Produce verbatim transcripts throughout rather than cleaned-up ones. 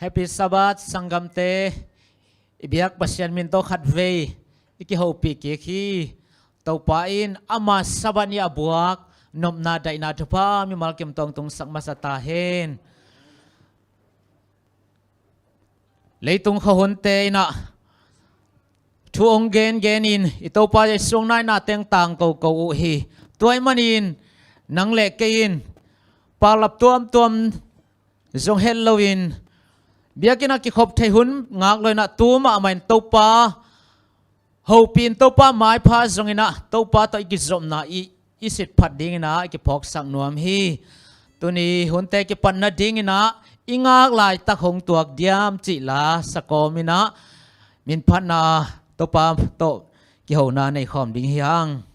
Happy Sabbath, sanggamte. I biak Pasian min tawh khatvei i kihopih kik hi. Topa in ama Sabbath ni a buak nopna daihna thupha mimal kim tawng tungsak masa ta hen. Leitung khuahunte in ah thu hong gengen in i Topa Jesu hong naina teng tang koko uh hi. Tua ahih manin nang le kei in paklap tuamtuam zong het loin biakinn ah kikhop theih hun ngak lo in ah tu mahmah in Topa hopih in Topa maipha zong in ah Topa tawh i kizopna i, i sit phat ding in ah i kiphawksak nuam hi. Tuni hunte kipat nading in ah i ngak laitak hong tuak diam cih la sa kawm in ah min phatna Topa tawh kihona nei khawm ding hi hang.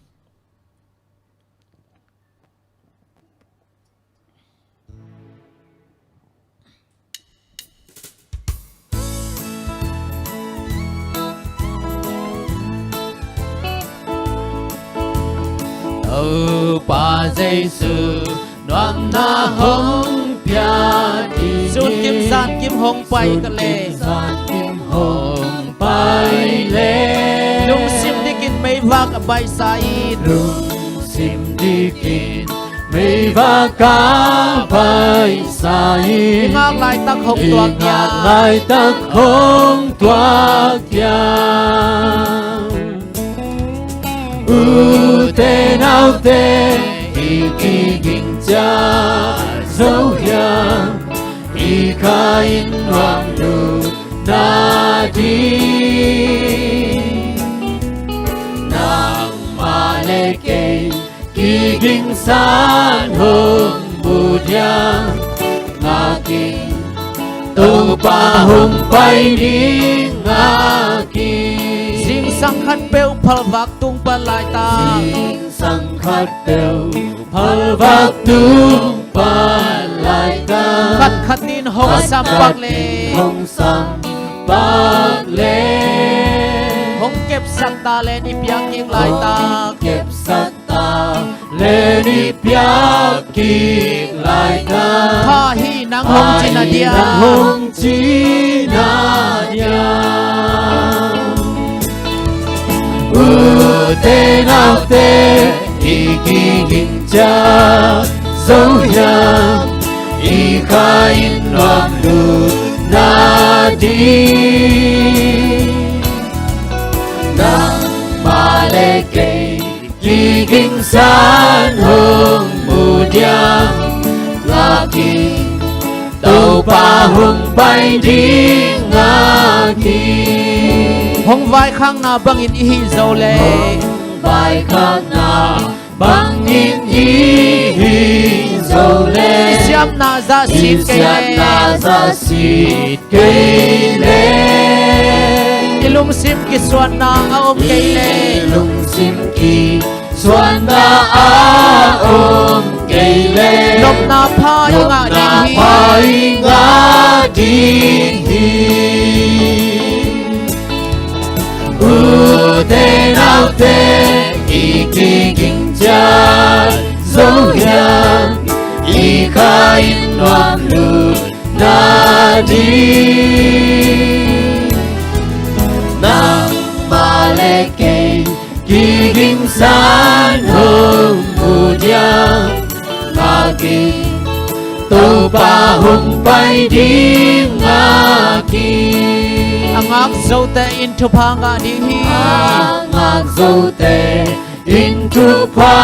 Topa Jesu nuamna hong pia ding hi. Sun kim zan kim hong pai ka le. Sun kim zan kim hong pai le. Lungsim dikin meivak a baihsa in. Lungsim dikin meivak a baihsa in. I ngak laitak hong tuak diam. I ngak laitak hong tuak diam. Ute naute, i kiging ciat zo hiam, i kha in nuam lut nading. Nangmah le kei kiging san hong mu diam, ngak in Topa hong pai ding ngak in. Zingsang khat peuh phalvak tung pan laitak. Zingsang khat peuh phalvak tung pan laitak. Khat khat in hong sam pak le. Khat khat in hong sam pak le. Hong kepsak ta le ni piak kik laitak. Hong kepsak ta le ni piak kik laitak. Kha hi nang hong cina diam. Kha hi nang hong cina diam. Ute naute, i kiging ciat zo hiam, i kha in nuam lut nading. Nangmah le kei kiging san hong mu diam, ngak in Topa hong pai ding ngak in. Hong vaikhakna bangin i hih zo le. Hong vaikhakna bangin i hih zo le. I siamna zahsit kei le. I siamna zahsit kei le. I lungsim kisuanna a om kei le. I lungsim kisuanna a om kei le. Nopna pha i ngah ding hi. Nopna pha i ngah ding hi. Ute naute, i kiging ciat zo hiam, i kha in nuam lut nading. Nangmah le kei kiging san hong mu diam, ngak in Topa hong pai ding ngak in. A ngak zote in thupha ngah ding hi. A ngak zote in thupha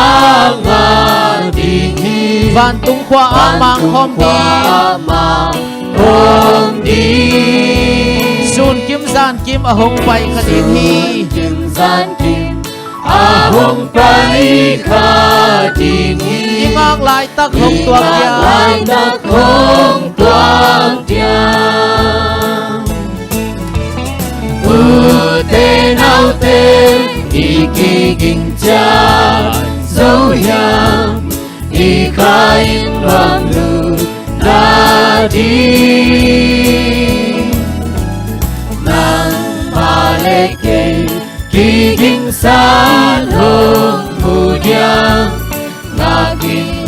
ngah ding hi. Vantung khua a mang khawm ding. Vantung khua a mang khawm ding. Sun kim zan kim a hong pai kha ding hi. Sun kim zan kim a hong pai kha ding hi. I ngak laitak hong tuak diam. I ngak laitak hong tuak diam. Ute naute, i kiging ciat zo hiam, i kha in nuam lut nading. Nangmah le kei kiging san hong mu diam, ngak in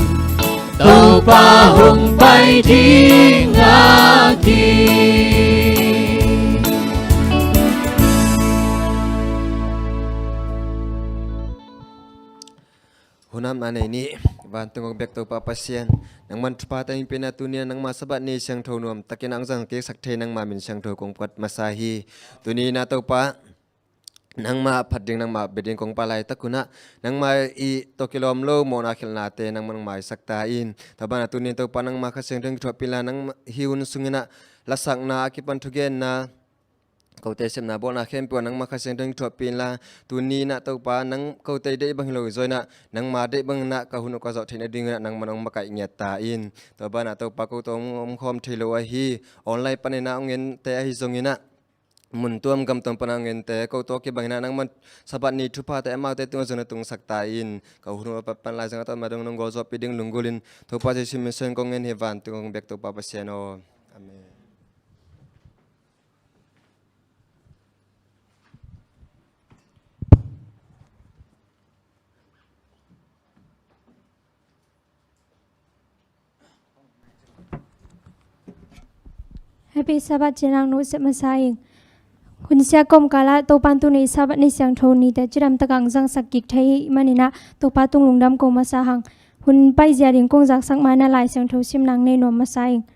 Topa hong pai ding ngak in. Nam a nei ni vantung hong bek Topa Pasian, nangman thupha tawh hong piakna tuni-in nangma Sabbath ni siangtho nuam takin hong zangkiksak thei nangma min siangtho kong phat masa hi. Tuni-in ah Topa, nangma phat ding, nangma bia ding kong pha laitak hun ah, nangma i tawh kilawm lo mawhna khialhnate nangman hong maisak ta in. Tua banah tuni-in Topa, nangma Kha Siangtho in kithuahpih inla, nang hih hun sungin ah lasakna a kipan thugenna, kote sepna bawlna khempeuh ah nangma Kha Siangtho in kithuahpih inla, tuni-in ah Topa, nang kote deih bang hi lo i zaw-in ah, nangma deih bangin ah ka hun uh ka zawh theih nadingin ah nangman hong makaih ngiat ta in. Tua banah Topa, ko tawh hong omkhawm thei lo ahi, online panin ah hong ente ahi zongin ah, mun tuam gam tuam panah hong ente ko tawh kibangin ah nangman Sabbath ni thuphate amaute tungah zong na tungsak ta in. Ka hun uh a pat pan lai zong a tawh ma dong nong gualzawhpih ding lunggulhin Topa Jesu min suangin kong ngen hi, vantung hong bek Topa Pasian aw. Amen. Happy Sabbath ci-in ah hong nopsep masa ing. Hun sia kawmkal ah Topa in tuni Sabbath ni siangtho nite cidam takin hong zangsak kik thei ahih manin ah Topa tung lungdam ko masa hang. Hun paizia ding kong zaksak ma-in ah Lai Siangtho simna nei nuam masa ing.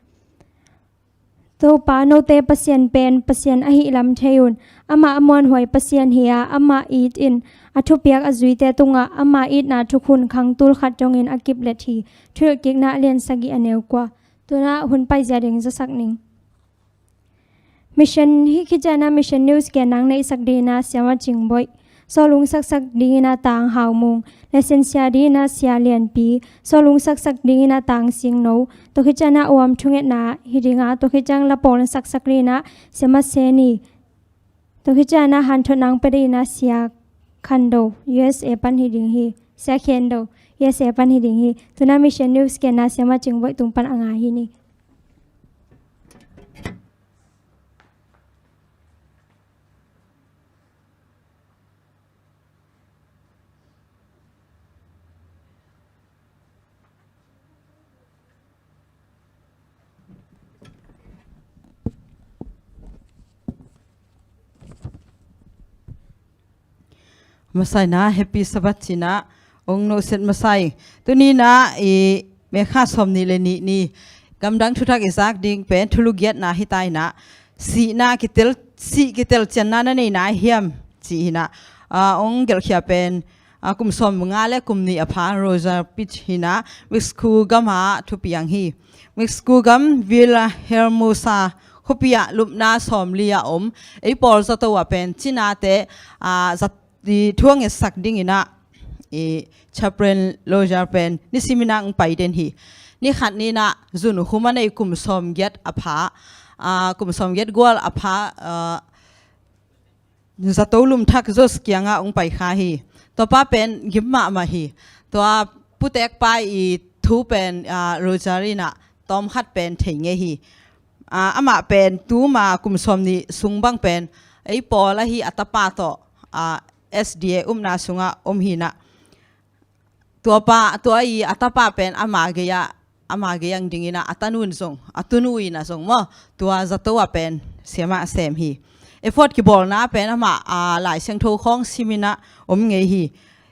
Topa, note Pasian pen Pasian ahih lam thei un. Amah a muanhuai Pasian hi-a, amah it in. A thupiak a zuite tungah ama itna thukhun khang tul khat dongin a kiplet hi. Thuhilhkikna a lian sagih, a neu kua. Tu-in ah hun paizia ding zasak ning. Mission, hih khit ciangin ah Mission News genna neihsak dingin ah Siama Cing Boih. Sawlung saksak dingin ah Tang Hau Mung. Lesson sia dingin ah Sia Lian Pi. Sawlung saksak dingin ah Tang Sing No. Tua khit ciangin ah uam thungetna hi ding a, tua khit ciang la pawl saksak dingin ah Siama Se Ni. Tua khit ciangin ah hanthotna hong pia dingin ah Sia Khan Do, U S A pan hi ding hi. Sia Khan Do, U S A pan hi ding hi. Tu-in ah Mission News genna Siama Cing Boih tung pan a ngai hi ni. Masa-in ah Happy Sabbath ci-in ah hong nopsep masa ing. Tuni-in ah i May kha sawmnih le nih ni gamdang thuthak i zak ding pen thulu giatna hi ta-in ah, sihna kitel, sih kitelcianna na nei nai hiam ci-in ah, ah, hong gelhkhia pen, ah, kum sawmnga le kum nih a pha Roger Pitt hi-in ah, Mexico gam ah thupiang hi. Mexico gam Villahermosa khuapi ah lupna sawmli a om, ei pawl zato ah pen cinate, ah, zat i thu a ngetsak dingin ah, i Chaplain Roger pen nisimin ah hong pai den hi. Ni khat ni-in ah zun khum a nei kum sawmgiat a pha, ah, kum sawmgiat gual a pha, ah, zato lumthak Jose kiangah hong pai kha hi. Tua pa pen gim mahmah hi. Tua putek pa i thu pen, ah, Roger in ah tawmkhat pen thei ngei hi. Ah, amah pen tuma kum sawmnih sung bang pen ei pawl ahi a tapa tawh, ah, S D A upna sungah om hi-in ah, tua pa, tua i a tapa pen ama gei-ah, ama gei-ah dingin ah a tanu in zong, a tunu in ah zong maw, tua zato ah pen siamah a sem hi. Effort kibawlna pen amah, ah, Lai Siangtho khawng simin ah om ngei hi.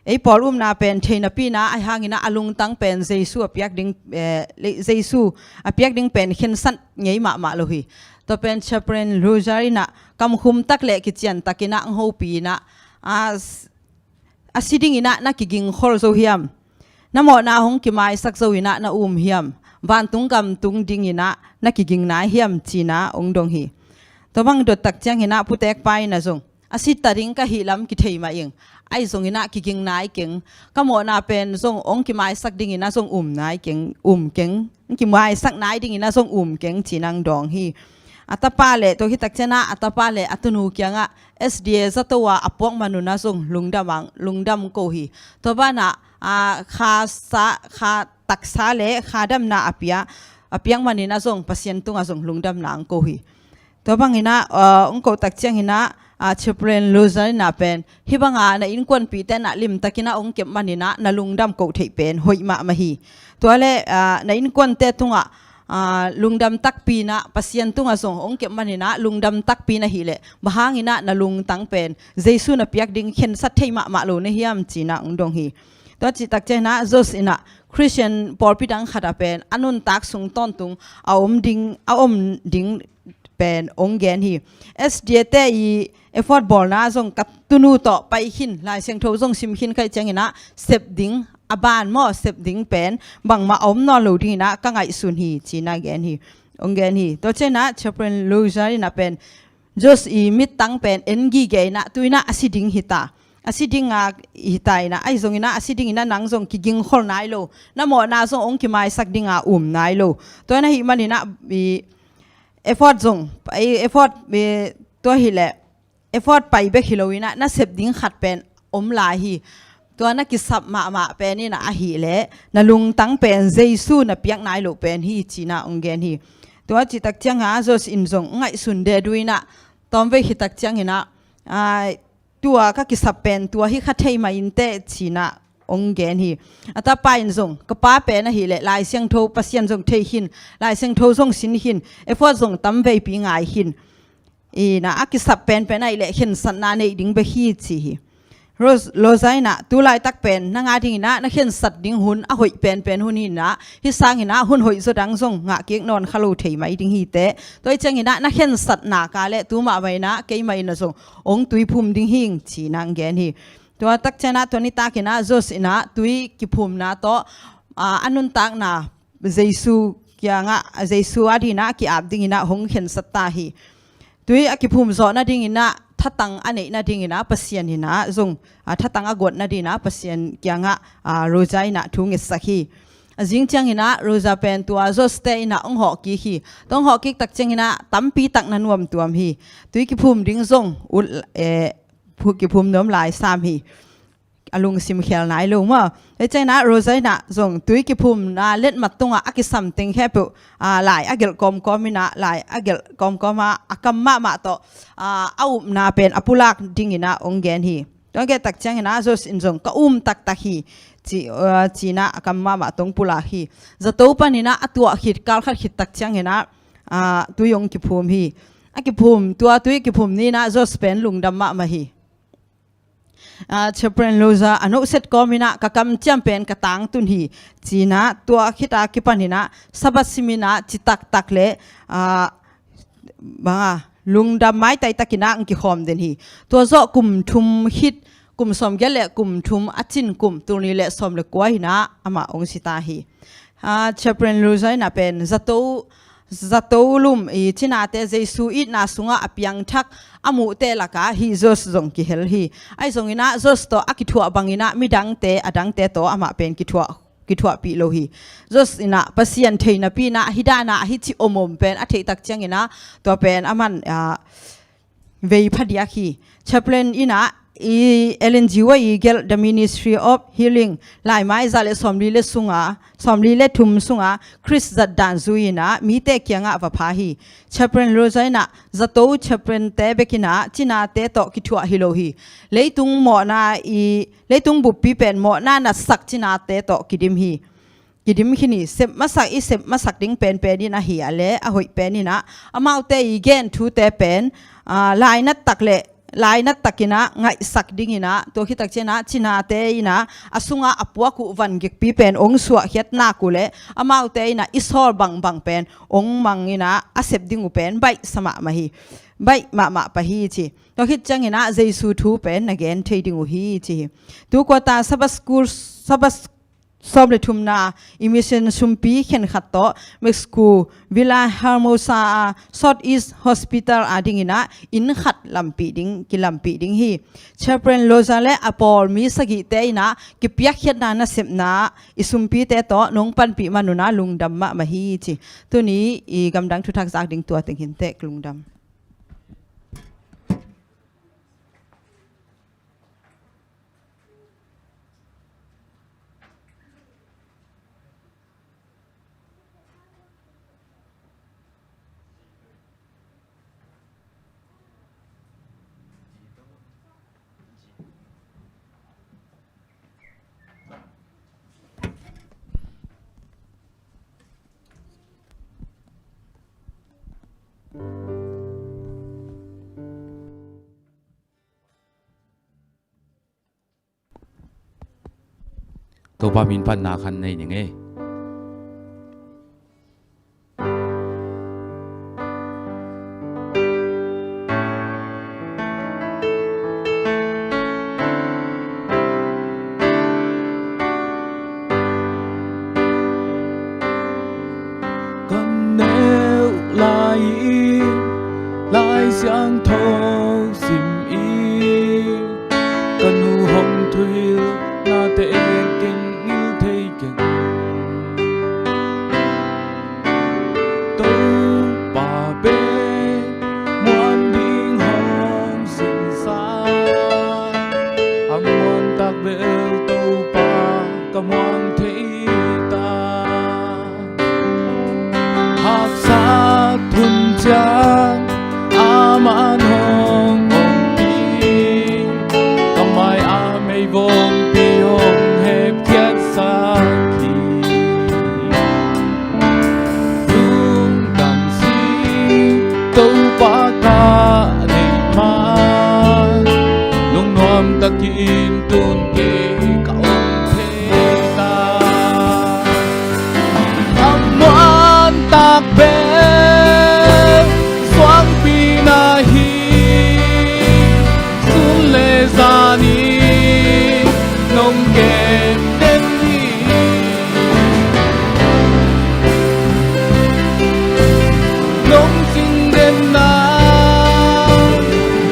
Ei pawl upna pen thei napi-in ah, ahih hangin ah a lungtang pen Jesu a piak ding, eh, le-, Jesu a piak ding pen khensat ngei mahmah lo hi. Tua pen Chaplain Roger in ah kamkhum tak le kician takin ah hong hopih in ah, a, a si dingin ah na kigingkhol zo hiam? Na mawhna hong kimaisak zo-in ah na um hiam? Vantung gam tung dingin ah na kiging nai hiam ci-in ah hong dong hi. Tua bang dot tak ciangin ah putek pa in ah zong a si ta ding ka hih lam kithei mah ing. Ahi zongin ah kiging nai keng. Ka mawhna pen zong hong kimaisak dingin ah zong um nai keng, um keng. Hong kimaisak nai dingin ah zong um keng ci-in ah hong dawng hi. A tapa le, tua khit tak ciangin ah a tapa le a tunu kiangah S D A zato ah a puak man un ah zong lungdam ang, lungdam ko hi. Tua banah, ah, kha sa, kha taksa le kha damna a pia, a piak manin ah zong Pasian tungah zong lungdamna hong ko hi. Tua bangin ah, ah, hong koh tak ciangin ah, ah, Chaplain Roger in ah pen, hih banga na innkuanpihte in ah limtakin ah hong kep manin ah na lungdam koh theih pen hoih mahmah hi. Tua le, ah, na innkuante tungah, ah, lungdam takpi in ah, Pasian tungah zong hong kep manin ah lungdam takpi na hih leh, bang hangin ah na lungtang pen Jesu na piak ding khensat thei mahmah lo na hiam ci-in ah hong dong hi. Tua cih tak ciangin ah Josh in ah Christian pawlpi dang khat ah pen a nuntak sung tawntung a om ding, a om ding pen hong gen hi. S D A te i effort bawlna zong ka tunu tawh pai khin, Lai Siangtho zong sim khin ka hih ciangin ah sep ding, a ban maw, sep ding pen bangmah a om nawn lo dingin ah ka ngaihsun hi, ci-in ah gen hi, hong gen hi. Tua ciangin ah Chaplain Loza in ah pen Josh i mittang pen en gige in ah tu-in ah a si ding hi ta. A si ding a hi ta in ah, ahi zongin ah a si dingin ah nang zong kigingkhol nai lo, na mawhna zong hong kimaisak ding a um nai lo. Tua na hih manin ah i effort zong, i effort, i, tua hi leh effort pai bek hi lo in ah na sep ding khat pen om lai hi. Tua na kisap mahmah pen in ah ahih leh na lungtang pen Jesu na piak nai loh pen hi, ci-in ah hong gen hi. Tua cih tak ciangin ah Josh in zong ngaihsun deh du in ah, tawmvei khit tak ciangin ah, a, tua ka kisap pen tua hi kha thei mah inteh, ci-in ah hong gen hi. A tapa in zong, ka pa pen ahih leh Lai Siangtho, Pasian zong thei khin, Lai Siangtho zong sin khin, effort zong tamveipi ngai khin in ah a kisap penpen ahih leh khensatna nei ding bek hi, ci hi. Rose, Loza in ah tu laitak pen nang a dingin ah na khensat ding hun a hoih penpen hun hi in ah, hih sangin ah hun hoih zaw dang zong ngah kik nawn kha lo thei mai ding hi teh. Tua hih ciangin ah na khensatna ka leh tu mahmah in ah keimah in ah zong hong tuiphum ding hi ing, ci-in ah hong gen hi. Tua tak ciangin ah tua nitak in ah Josh in ah tui kiphumna tawh, a, a nuntakna Jesu kiangah, Jesu a dingin ah a ki-ap dingin ah hong khensat ta hi. Tui a kiphum zawh nadingin ah, thatang a neih nadingin ah Pasian in ah zong, a, thatang a guat nadingin ah Pasian kiangah, a, Loza in ah thu ngetsak hi. A zing ciangin ah Loza pen tua Josh te in ah hong hawh kik hi. Tua hong hawh kik tak ciangin ah tampi tak na nuamtuam hi. Tui kiphum ding zong ut, eh, phu-, kiphum nuam lai sam hi. A lungsim khel nai lo maw. Hih ciangin ah Loza in ah zong tui kiphumna letmat tungah a kisam teng khempeuh, a, lai a gelh kawmkawm in ah, lai a gelh kawmkawm a, a kam mahmah tawh, a, a upna pen a pulak dingin ah hong gen hi. Tua hong gen tak ciangin ah Josh in zong ka um taktak hi, ci, a, ci-in ah a kam mahmah tawh hong pulak hi. Zato panin ah a tuah khit kal khat khit tak ciangin ah, a, tui hong kiphum hi. A kiphum, tua tui kiphum ni-in ah Josh pen lungdam mahmah hi. A, Chaplain Loza a nohset kawmin ah ka kamciam pen ka tangtun hi, ci-in ah tua khit a kipanin ah Sabbath simin ah citaktak le, a, bang a, lungdam maitai takin ah hong kikhawm den hi. Tua zawh kum thum khit, kum sawmgiat le kum thum a cin kum tul nih le sawm le kua hi-in ah amah hong si ta hi. A, Chaplain Loza in ah pen zato, zato lum i cinate Jesu itna sungah a piangthak a muhte lakah hih Josh zong kihel hi. Ahi zongin ah Josh tawh a kithuah bangin ah midangte, adangte tawh amah pen kithuah, kithuahpih lo hi. Josh in ah Pasian thei napi-in ah hih dan a hih ci omom pen a theih tak ciangin ah tua pen aman, a, vei phadiak hi. Chaplain in ah i Ellen G. White i gelh The Ministry of Healing, laimai za le sawmli le sunga, sawmli le thum sunga Khrist zat dan zui-in ah mite kiangah va pha hi. Chaplain Loza in ah zato chaplain-te bek in ah cinate tawh kithuah hi lo hi. Leitung mawhna i, leitung buppi pen mawhna natsak cinate tawh kidim hi. Kidim khin hi. Sep masak, i sep masak ding penpen in ahih leh a hoih pen in ah amaute i gen thute pen, a, lainat tak le, lainat takin ah ngaihsak dingin ah, tua khit tak ciangin ah cinate in ah a sungah a puak uh van gikpi pen hong suahkhiat nak uh leh amaute in ah i sawl bangbang pen hong mang in ah a sep ding uh pen baih sa mahmah hi. Baih mahmah pah hi, ci. Tua khit ciangin ah Jesu thu pen na gen thei ding uh hi, ci hi. Tu quarter Sabbath school, Sabbath sawm le thumna i mission sumpi khenkhat tawh Mexico, Villahermosa a South East Hospital a dingin ah inn khat lampih ding, kilampih ding hi. Chaplain Loza le a pawl mi sagihte in ah kipiakkhiatna nasepna i sumpite tawh nong panpih man un ah lungdam mahmah hi, ci. Tuni i gamdang thuthak zak ding tua teng hi inteh, lungdam. Topa min phatna khan nei ning ei. Ka neu lai-in Lai Siangtho sim-in ka nu hong thuhilhnate kingil thei keng. Topa pen muan ding hong sinsa, a muan takbel Topa ka muang thei ta. Haksat hun ciang aman hong ompih, ka mai-ah meivompi hong hepkhiatsak hi. Lungdam sih Topa ka neih man, lungnuam takin tun kei ka om thei ta. A muan takbel suangpi na hi, sun le zan in nong kem den hi. Nong cing denna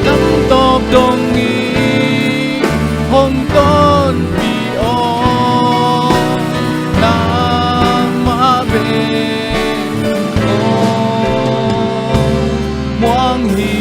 lam tawp dong in hong tonpih aw, nangmah bek hong muang hi.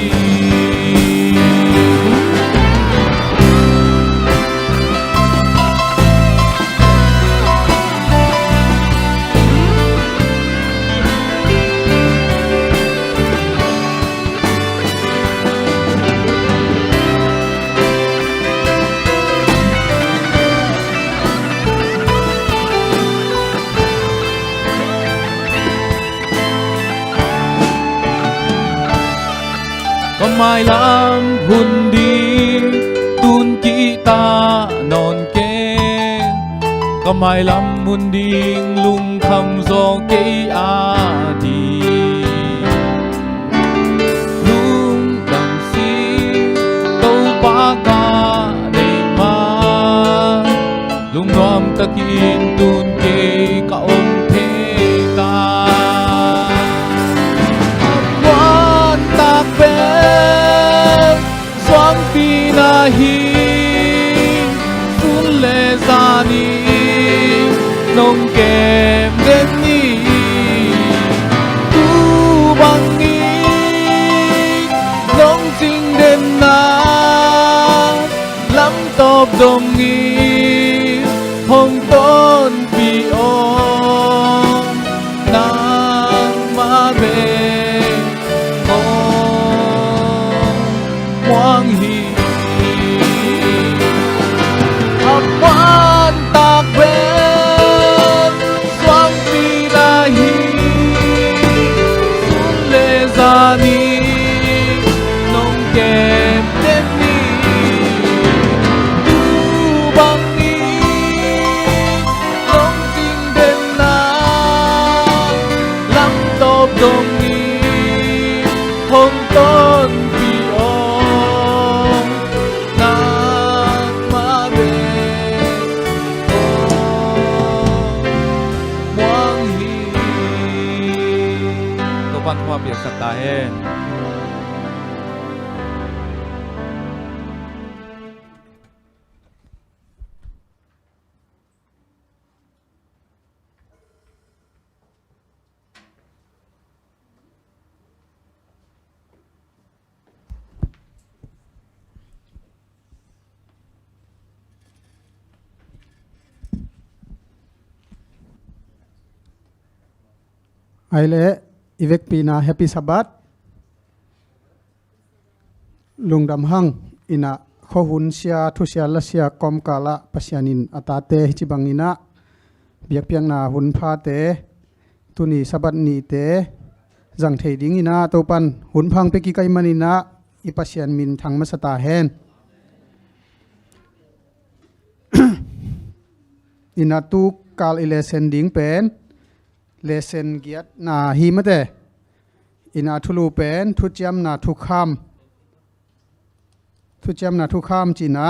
Ka mailam hun ding tun kihta nawn keng, ka mailam hun ding lungkham zaw kei a ding. Lungdam sih Topa ka neih man, lungnuam takin tun kei ka om thei ta. A muan takbel suangpi na hi, sun le zan in nong kem den hi. Tu bangin nong cing denna lam tawp dong in hong tonpih aw, nangmah bek hong muang hi. A muan takbel suangpi na hi, sun le zan in nong kem den hi. Tu bangin nong cing denna lam tawp dong in hong tonpih aw, nangmah bek hong muang hi. Topa'n thupha piaksak ta hen. Ai le, i vekpi-in ah Happy Sabbath. Lungdam hang. In ah khuahun sia, thusia lasia kawmkal ah Pasian in a tate hi ci bangin ah biakpiakna hun phate, tuni Sabbath nite zang thei dingin ah Topa'n hun pha hong pia kik ahih manin ah i Pasian min thang masa ta hen. Ina tu kal i lesson ding pen lesson giatna hi mate. Ina thulu pen thuciamna thukham. Thuciamna thukham cihna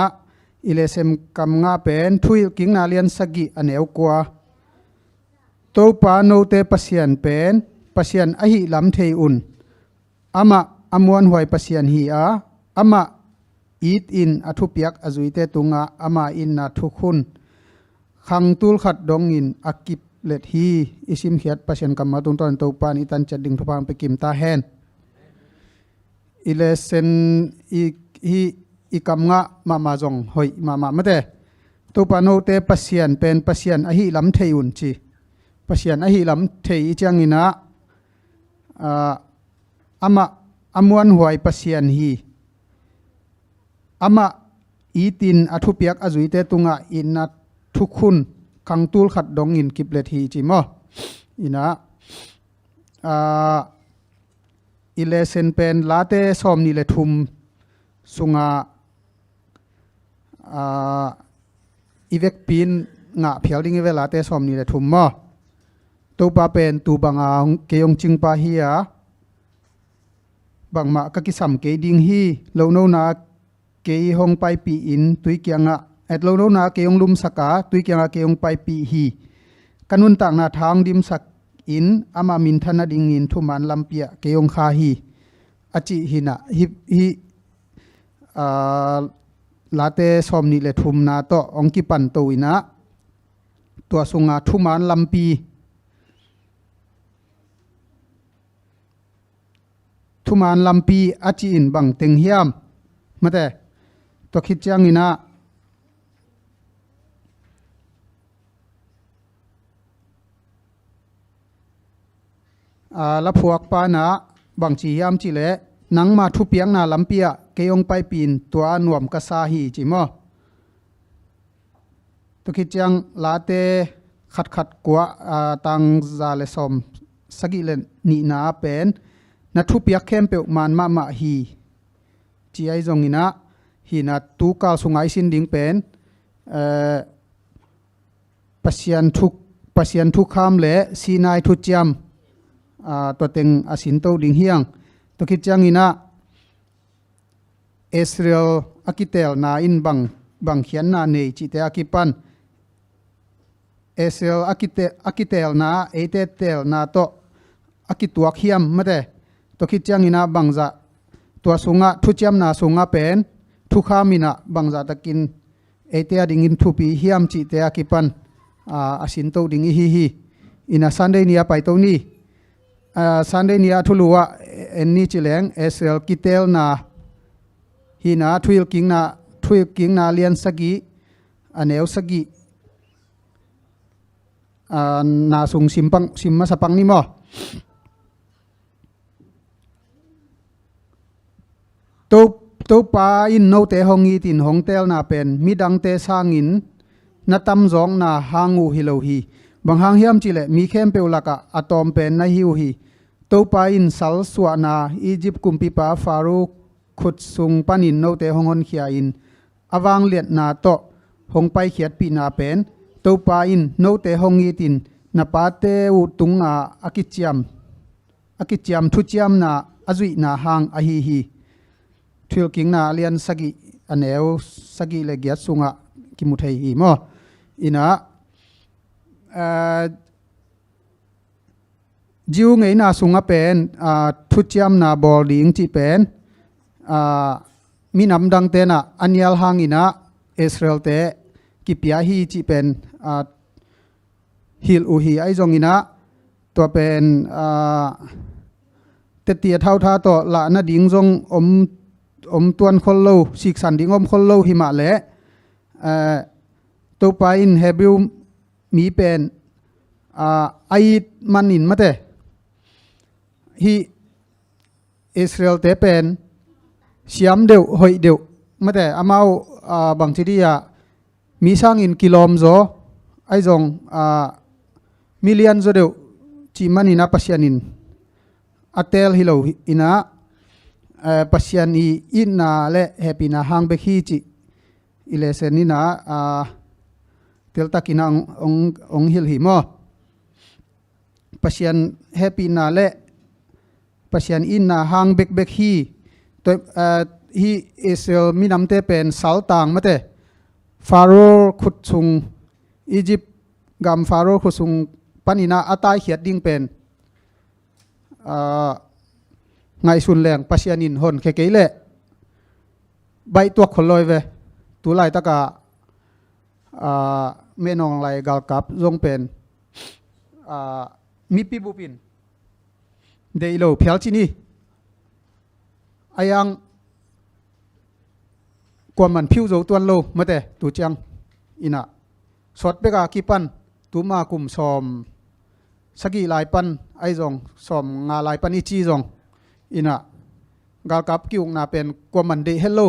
i lesson kam nga pen Thuhilhkikna lian sagih a neu kua. Topa note Pasian pen Pasian ahi lam thei un. Amah a muanhuai Pasian hi a, amah it in a thupiak a zuite tungah ama itna thukhun khang tul khat dongin a kiplet hi. I simkhiat Pasian kammal tungtawn Topa in i tanciat ding thupha hong pia kim ta hen. I lesson i, hi, i kam nga mahmah zong hoih mahmah mate. Topa note Pasian pen Pasian ahi lam thei un ci. Pasian ahi lam thei i ciangin ah, ah, amah a muanhuai Pasian hi. Amah it in a thupiak a zuite tungah itna thukhun khang tul khat dongin kiplet hi ci maw? Ina, ah, i lesson pen Late sawm nih le thum sungah, ah, i vekpi in ngah phial ding i ve, Late sawm nih le thum maw? Topa pen tu banga hong, kei hong cingpa hi a, bangmah ka kisam kei ding hi. Lonona kei hong paipih in tui kiangah, et lonona kei hong lumsak a, tui kiangah kei hong paipih hi. Ka nuntakna tha hong dimsak in ama minthan nadingin thuman lampi ah kei hong kha hi, a cih hi in ah, hi, hi, ah, Late sawm nih le thumna tawh hong kipan to in ah, tua sunga thuman lampi, thuman lampi a cih in bang teng hiam? Mate, tua khit ciangin ah, a, laphuakpa in ah bang ci hiam cih leh, nangma thupiakna lampi ah kei hong paipih in, tua nuam ka sa hi ci maw? Tua khit ciang Late khat khat kua, a, tang za le sawm sagih le nihna pen, na thupiak khempeuh man mahmah hi, ci ahi zongin ah, hi in ah tu kal sungah i sin ding pen, eh, Pasian thu, Pasian thukham le Sinai thuciam, a, tua teng a sin to ding hi hang. Tua khit ciangin ah, Israel a kiteelna in bang, bang khiatna nei cihte a kipan, Israel a kite, a kiteelna, eite teelna tawh a kituak hiam mate. Tua khit ciangin ah bangzah, tua sungah thuciamna sungah pen thukham in ah bangzah takin eite a dingin thupi hiam cihte a kipan, a, a sin to ding i hi hi. Ina Sunday ni a pai to ni. A, Sunday ni a thulu ah en ni ci leng, Israel kiteelna hi in ah, Thuhilhkikna, Thuhilhkikna lian sagih a neu sagih, a, na sung sim pang, sim masa pang ni maw? To, Topa in note hong it in hong teelna pen midangte sangin na tamzawkna hang uh hi lo hi. Bang hang hiam cih leh mi khempeuh lakah a tawm pen na hi uh hi. Topa in salsuahna Egypt kumpipa Pharaoh khut sung panin note hong honkhia in a vangliatna tawh hong paikhiatpihna pen Topa in note hong it in na pate uh tunga a kiciam, a kiciam thuciamna a zuihna hang ahi hi. Thuhilhkikna lian sagih a neu sagih le giat sungah kimu thei hi maw? Ina, eh, Jew ngeina sungah pen, ah, thuciamna bawl ding cih pen, ah, minam dangte in ah a nial hangin ah Israelte kipia hi cih pen, ah, hilh uh hi. Ahi zongin ah tua pen, ah, teti a thautha tawh lah nading zong om, om tuan khol lo, siksan ding om khol lo hi mah leh, eh, Topa in Hebrew mi pen, ah, a it manin mate, hih Israelte pen siam deuh, hoih deuh mate, amau, ah, bangci dih ah, mi sangin kilawm zaw, ahi zong, ah, milian zaw deuh cih manin ah Pasian in a teel hi lo hi in ah, eh, Pasian i itna le hehpihna hang bek hi cih i lesson in ah, ah, teltakin ah hong, hong, hong hilh hi maw. Pasian hehpihna le Pasian itna hang bekbek hi. Tua, ah, hih Israel minamte pen saltang mate, Faro khut sung, Egypt gam Faro khut sung panin ah a taikhiat ding pen, ah, ngaihsun leng Pasian in honkhia kei leh baih tuak khol lo hi ve. Tu laitak ah, ah, Min Aung Hlaing galkap zong pen, ah, mipi bup in deih lo phial cin hi. A yang kuaman phiu zo tuan lo mate, tu ciang in ah. Sawt bek a kipan, tuma kum sawm sagih lai pan, ahi zong sawm nga lai pan i ci zong in ah, galkap ki-ukna pen kuaman deih het lo.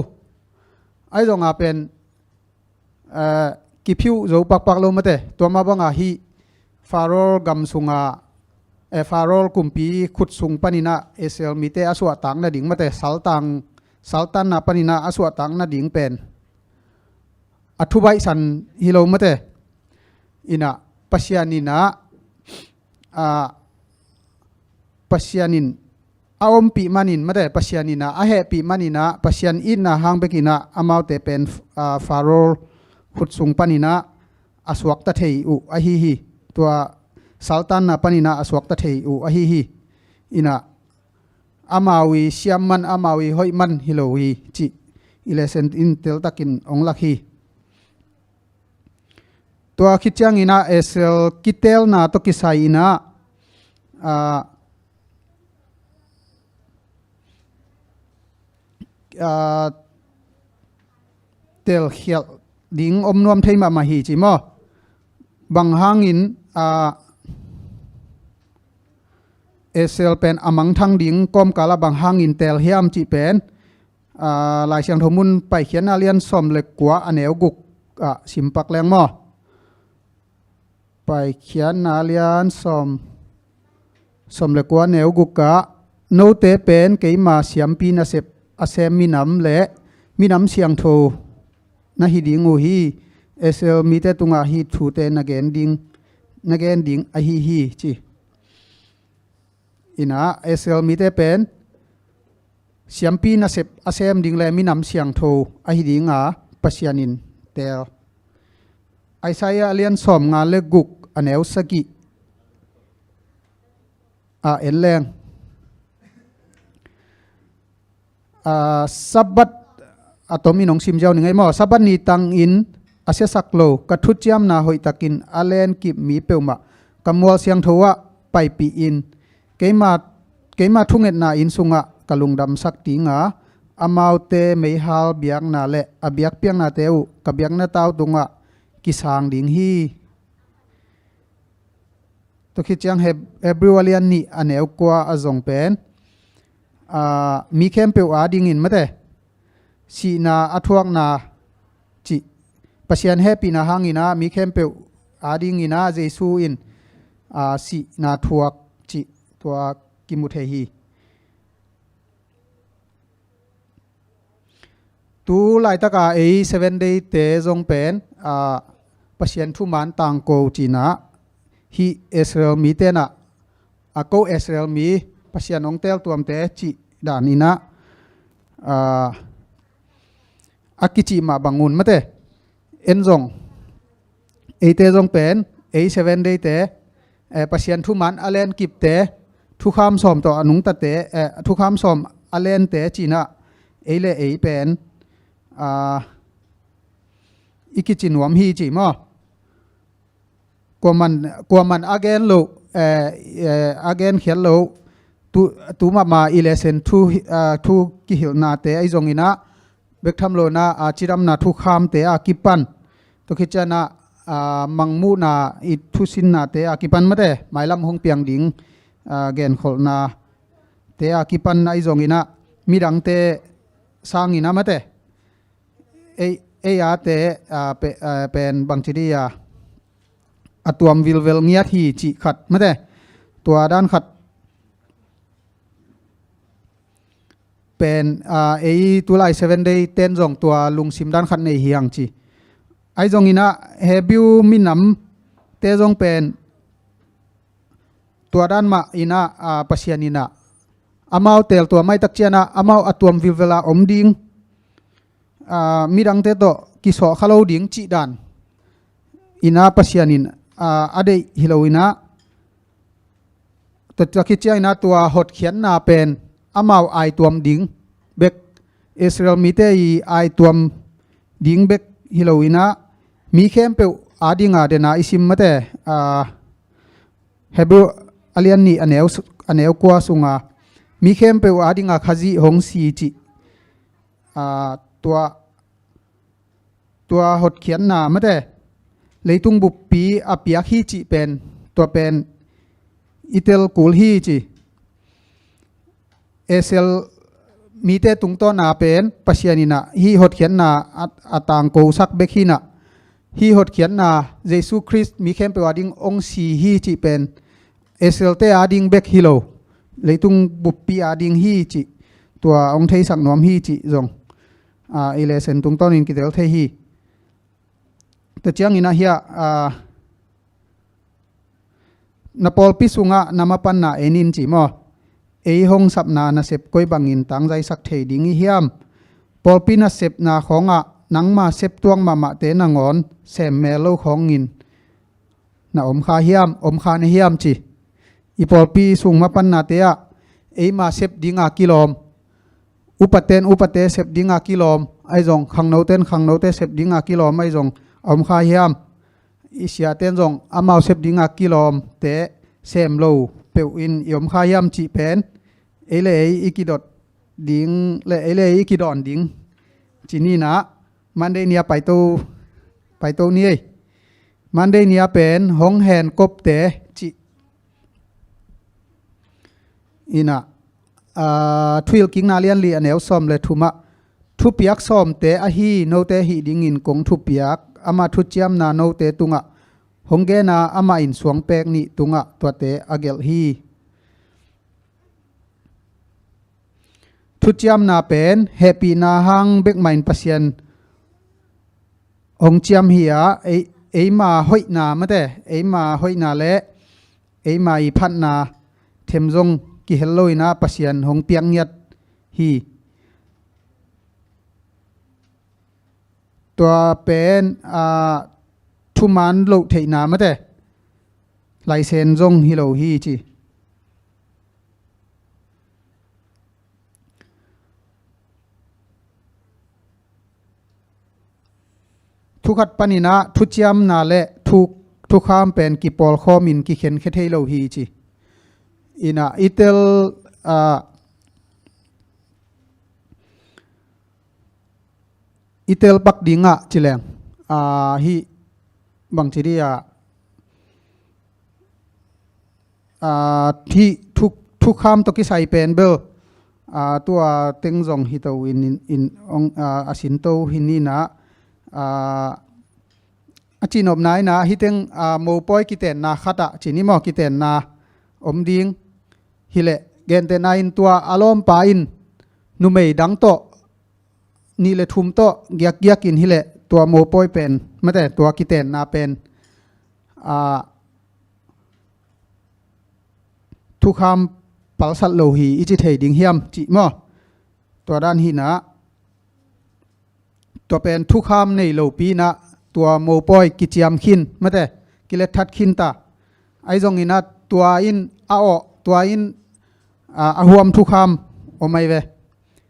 Ahi zong a pen, eh, kiphiu zo pakpak lo mate. Tua mah bang a hih Faro gam sung ah, eh, Faro kumpi khut sung panin ah Israel mite a suahtak nading mate, saltang, saltanna panin ah a suahtak nading pen a thubaihsan hi lo mate. In ah, Pasian in ah, ah, Pasian in a ompih manin mate, Pasian in ah a hehpih manin ah, Pasian itna hang bekin ah amaute pen, ah, Faro khut sung panin ah a suakta thei uh ahi hi. Tua saltanna panin ah a suakta thei uh ahi hi. In ah, amau i siam man, amau i hoih man hi lo hi cih i lesson in teltakin hong lak hi. Tua khit ciangin ah Israel kiteelna tawh kisai in ah, ah, ah, telkhialh ding om nuam thei mahmah hi ci maw. Bang hangin, ah, Israel pen a mangthang ding kawmkal ah bang hangin teel hiam cih pen, ah, Lai Siangtho mun Paikhiatna lian sawm le kua a neu guk ah simpak leng maw. Paikhiatna lian sawm, sawm le kua neu guk ah, note pen keima siampi nasep a sem minam le minam siangtho na hi ding uh hi. Israel mite tungah hih thute na gen ding, na gen ding ahi hi ci. In ah, Israel mite pen siampi nasep a sem ding le minam siangtho ahi ding a Pasian in teel. Isaiah a lian sawm nga le guk a neu sagih ah en leng. Ah, Sabbath a tomin hong sim ziau ning ei maw. Sabbath ni tangin a siasak lo ka thuciamna hoihtakin a lenkip mi peuhmah ka mual siangtho ah paipih in. Keima, keima thungetna inn sungah ka lungdamsak ding a, amaute meihal biakna le a biakpiaknate uh ka biakna tau tungah kisang ding hi. Tua khit ciang Heb-, Hebrew a lian nih a neu kua a zong pen, ah, mi khempeuh adingin mate, sihna a thuakna cih, Pasian hehpihna hangin ah mi khempeuh adingin ah Jesu in, ah, sihna thuak cih tua kimu thei hi. Tu laitaka ei Seven Day te zong pen, ah, Pasian thuman tangko cihna, hih Israel mite na, a ko Israel mi Pasian hong teltuamte cih dan in ah, ah, a kicih mah bangun mate. En zong, eite zong pen, ei Seven Day te, eh, Pasian thuman a lenkipte, thukham sawm tawh a nungtate, eh, thukham sawm a lente cih in ah, ei le ei pen, ah, i kici nuam hi ci maw. Kuaman, kuaman a gen loh, eh, eh, a genkhiat loh, tu, tu mahmah i lesson thu, ah, thu kihilhnate ahi zongin ah, bek tham lo in ah, ah, cidamna thukhamte a kipan, tua khit ciang ah, ah, mangmuhna i thusinnate a kipan mate, mailam hong piang ding, ah, genkholhnate a kipan ahi zongin ah, midangte sangin ah mate, ei, ei ate, ah, pe-, ah, pen bangci dih a, a tuam vilvel ngiat hi cih khat mate. Tua dan khat pen, ah, ei tulai Seven Day ten zong tua lungsim dan khat nei hi hang ci. Ahi zongin ah Hebrew minamte zong pen tua dan mah in ah, a, Pasian in ah amau teel tua maitak ciangin ah amau a tuam vilvel a om ding, a, midangte tawh kisawh kha lo ding cih dan in ah Pasian in, a, a deih hi lo in ah, tua, tua khit ciangin ah tua hotkhiatna pen amau aituam ding bek, Israel mite i aituam ding bek hi lo in ah, mi khempeuh ading a, den a i sim mate, a, Hebrew a lian nih a neu s-, a neu kua sungah, mi khempeuh ading a Khazih hong si cih, a, tua, tua hotkhiatna mate, leitung buppi a piak hi cih pen, tua pen i tel kul hi ci. Israel mite tungtawna pen Pasian in ah hih hotkhiatna a, a tangkosak bek hi in ah, hih hotkhiatna Jesu Khrist mi khempeuh ading hong si hi cih pen Israel-te ading bek hi lo, leitung buppi ading hi cih, tua hong theisak nuam hi cih zong, a, i lesson tungtawnin kitel thei hi. Tua ciangin ah hiah, a, na pawlpi sungah na mapanna en in ci maw? Ei hong sapna nasep koi bangin tangzaisak thei ding i hiam? Pawlpi nasepna khawngah nangma septuak mahmahte nangawn semmel lo khawngin na om kha hiam, om kha na hiam ci. I pawlpi sung mapannate ah eima sep dinga kilawm, upaten upate sep dinga kilawm ahi zong, khangnoten khangnote sep dinga kilawm ahi zong a om kha hiam? I siaten zong amau sep dinga kilawmte sem lo peuh in i om kha hiam cih pen ei le ei i kidot ding le ei le ei i kidawn ding ci ni in ah, Monday ni a paito, paito ni ei. Monday ni a pen hong hen kopte cih in ah, a, Thuhilhkikna lian li a neu sawm le thumah, thupiak sawmte ahi note hih dingin kong thupiak, ama thuciamna note tungah hong gena, amah in suangpek nih tungah tuate a gelh hi. Thuciamna pen hehpihna hang bek mah in Pasian hong ciam hi a, ei, eima hoihna mate, eima hoihna le eima i phatna them zong kihel lo in ah Pasian hong piak ngiat hi. Tua pen, a, thuman loh theihna mate, laisen zong hi lo hi ci. Thukhat panin ah thuciamna le thu, thukham pen kipawlkhawmin kikhenkhia thei lo hi ci. In ah i tel, a, i tel pak dingah ci leng, a, hih bangci dih ah, a, hih thu, thukham tawh kisai pen bel, a, tua teng zong hi to in, in, in, ong, a, a sin to hi ni in ah, a, a cihnopna in ah hih teng, a, mopawi kitenna khat ah ci ni maw, kitenna om ding hileh, gentehna in tua a lawmpa in numei dang tawh nih le thum tawh giakgiak in hileh, tua mopawi pen mate, tua kitenna pen, a, thukham palsat lo hi i ci thei ding hiam cih maw? Tua dan hi in ah, tua pen thukham nei lopi in ah tua mopawi kiciam khin mate, kiletthat khin ta. Ahi zongin ah tua in a awh, tua in, a, a huam thukham om ahi ve.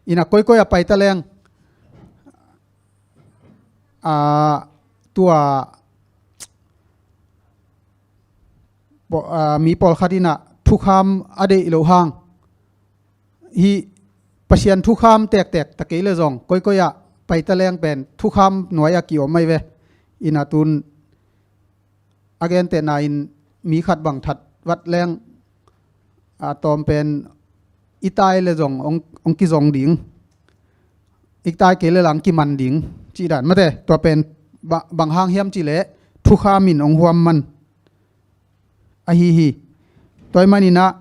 In ah koikoi a pai ta leng, a, tua, paw-, a, mi pawlkhat in ah thukham a deih loh hang, hih Pasian thukham tektek ta kei le zong, koikoi ah pai ta leng pen thukham nuai ah ki-om ahi ve. In ah tun a gentehna in mi khat bang that vat leng, a, tawm pen i tai le zong ong, ong kizong ding, i tai kei le lang kiman ding cih dan mate, tua pen ba-, bang hang hiam cih leh thukham in ong huam man ahi hi. Tua ahih manin ah,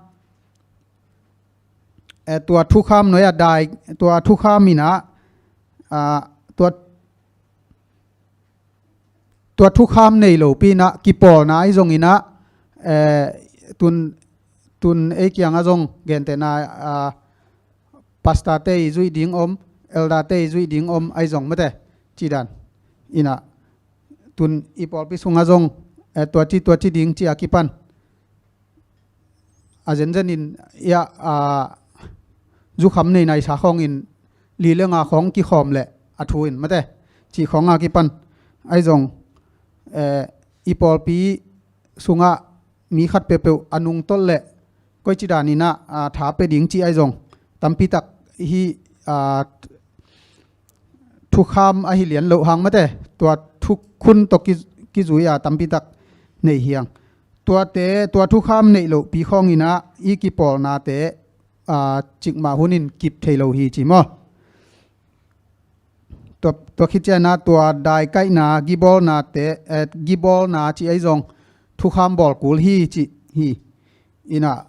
eh, tua thukham nuai ah dai, tua thukham in ah, ah, tua, tua thukham nei lopi inah kipawlna ahi zong inah, eh, tun, tun ei kiangah zong gentehna, ah, pastor te i zuih ding om, elder te i zuih ding om ahi zong mate, cih dan. Inah tun i pawlpi sungah zong, eh, tua ci, tua ci ding ci a kipan a zenzen in, ia, a, zukham nei naisa khawng in li le nga khawng kikhawm leh a thu in mate, cih khawng a kipan ahi zong, eh, i pawlpi sungah mi khat peuhpeuh a nungtolh leh koici dan inah, a, tha pia ding cih ahi zong tampi tak hi, a, thukham ahi lian loh hang mate, tua thukhun tawh ki, kizui a tampi tak nei hiang. Tuate, tua thukham neih lohpi khawng inah i kipawlnate, a, cikmah hun in kip thei lo hi ci maw? Tua, tua khit ciangin ah tua daikaihna, gibawlnate, eh, gibawlna cih ahi zong thukham bawl kul hi cih hi. Inah,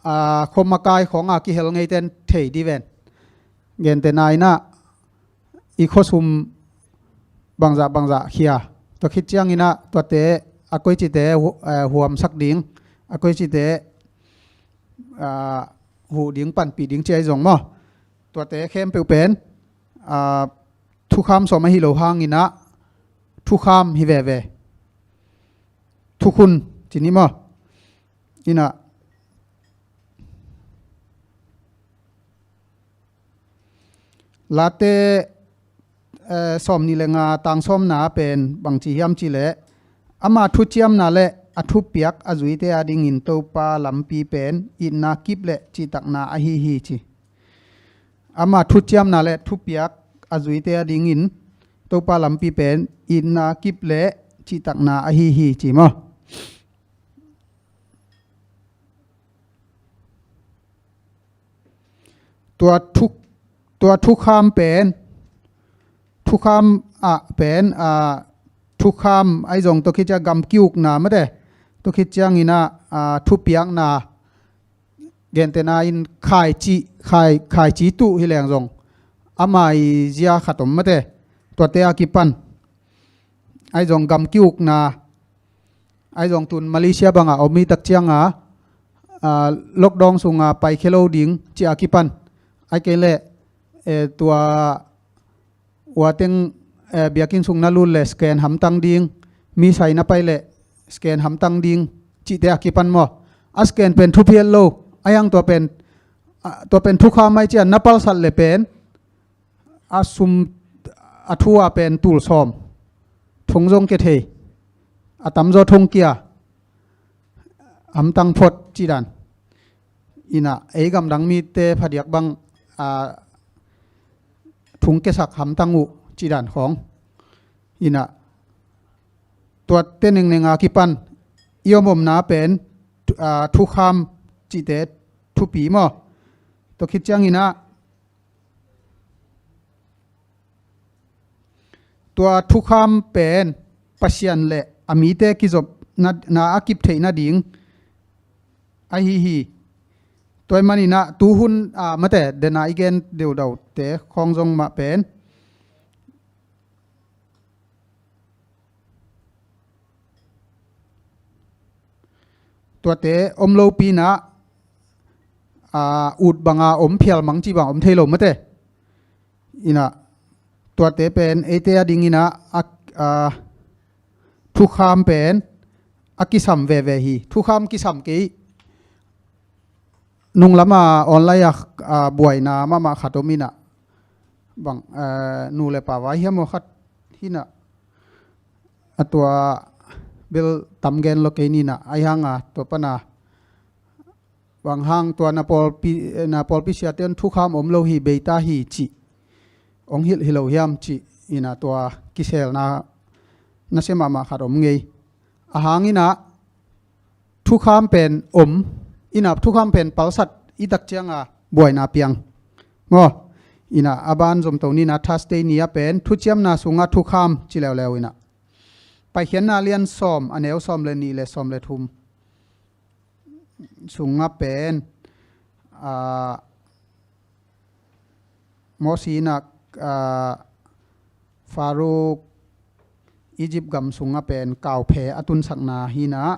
a, khuamakai khawng a kihel ngeite in thei dih ven. Gentehna inah i khuasum bangzah bangzah khia. Tua khit ciangin ah tuate a koicite hu-, eh, huamsak ding, a koicite, ah, huh ding, panpih ding cih ahi zong maw? Tuate khempeuh pen, ah, thukham sawm ahi lo hang inah thukham hi veve. Thukhun ci ni maw? Inah Late, eh, sawmnih le nga tang sawmna pen bangci hiam cih leh, ama thuciamna le a thupiak a zuite adingin Topa lampi pen itna kip le cihtakna ahi hi ci. Ama thuciamna le thupiak a zuite adingin Topa lampi pen itna kip le cihtakna ahi hi ci maw? Tua thu, tua thukham pen, thukham ah pen, ah, thukham ahi zong tua khit ciang gam ki-ukna mate, tua khit ciangin ah, ah, thupiakna, gentehna in khaici, khai, khaici tuh hi leng zong ama i zia khat om mate, tuate a kipan ahi zong gam ki-ukna, ahi zong tun Malaysia banga om i tak cianga, ah, lockdown sunga paikhia lo ding cih a kipan, ahih kei leh, eh, tua ua teng, eh, biakinn sung na lut le scan hamtang ding, misa na pai le scan hamtang ding cihte a kipan maw? A scan pen thupi het lo, ahi hang tua pen, ah, tua pen thukham ahi ciang na palsat le pen a sum, a thu a pen tul sawm, thong zong kia thei, a tamzaw thong kia, hamtang phot cih dan. Inah ei gamdang mite phadiak bang, ah, thong kiasak hamtang uh cih dan khawng. Inah tuate nengneng a kipan i om omna pen, ah, thukham cihte thupi maw? Tua khit ciangin ah tua thukham pen Pasian le a mite kizopna, na a kip theih nading ahi hi. Tua ahih manin ah tuhun, ah, mate, dena i gen deudaute khawng zong mah pen tuate om lopi inah, ah, ut banga om phial mang cih bang om thei lo mate. Inah tuate pen eite adingin ah, a, ah, thukham pen a kisam veve hi. Thukham kisam kei, nunglama online ah, ah, buaina mahmah khat om inah bang, eh, nu le pa vai hiam aw khat hi inah, a tua bel tam gen lo kei ni inah, ahi hanga tua pana bang hang tua na pawlpi, na pawlpi siate un thukham om lo hi, beita hi cih hong hilh hi lo hiam cih inah tua kiselna nasia mahmah khat om ngei. A hang inah thukham pen om inah, thukham pen palsat i tak cianga buaina piang maw? Inah a ban zomto ni inah Thursday ni a pen thuciamna sungah thukham ci leuleu inah Paikhiatna lian sawm, a neu sawm le nih le sawm le thum sungah pen, ah, Mosi inah, ah, Faruk Egypt gam sungah pen kauphe a tunsakna hi-in ah,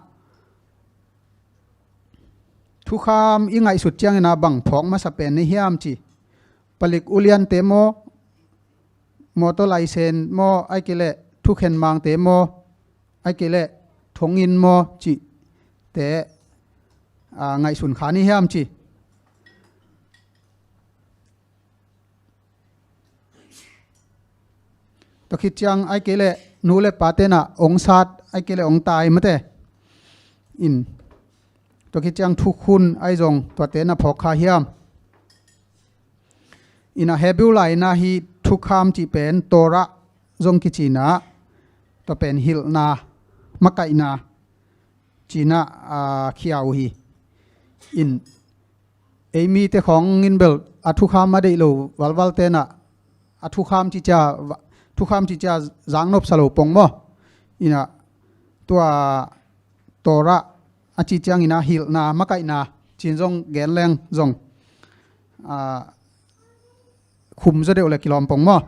thukham i ngaihsut ciangin ah bang phawk masa pen na hiam ci. Palik uliante maw, motor license maw, ahih kei leh thukhen mangte maw, ahih kei leh thonginn maw cihte, aa, ngaihsun kha na hiam ci. Tua khit ciang ahih kei leh nu le pate'n ah ong sat, ahih kei leh ong tai mate. In, tua khit ciang thukhun ahi zong tuate na phawk kha hiam. In ah Hebrew lai-in ah hih thukham cih pen Torah zong kici-in ah, tua pen hilhna, makaihna ci-in ah, aa, khia uh hi. In, ei mite khawng in bel a thukham a deih lo valvalte'n ah, a thukham cih ciang, thukham cih ciang zaknop sa lo pong maw. In ah tua Torah a cih ciangin ah hilhna, makaihna ci-in zong gen leng zong, aa, khum zaw deuh leh kilawm pong maw.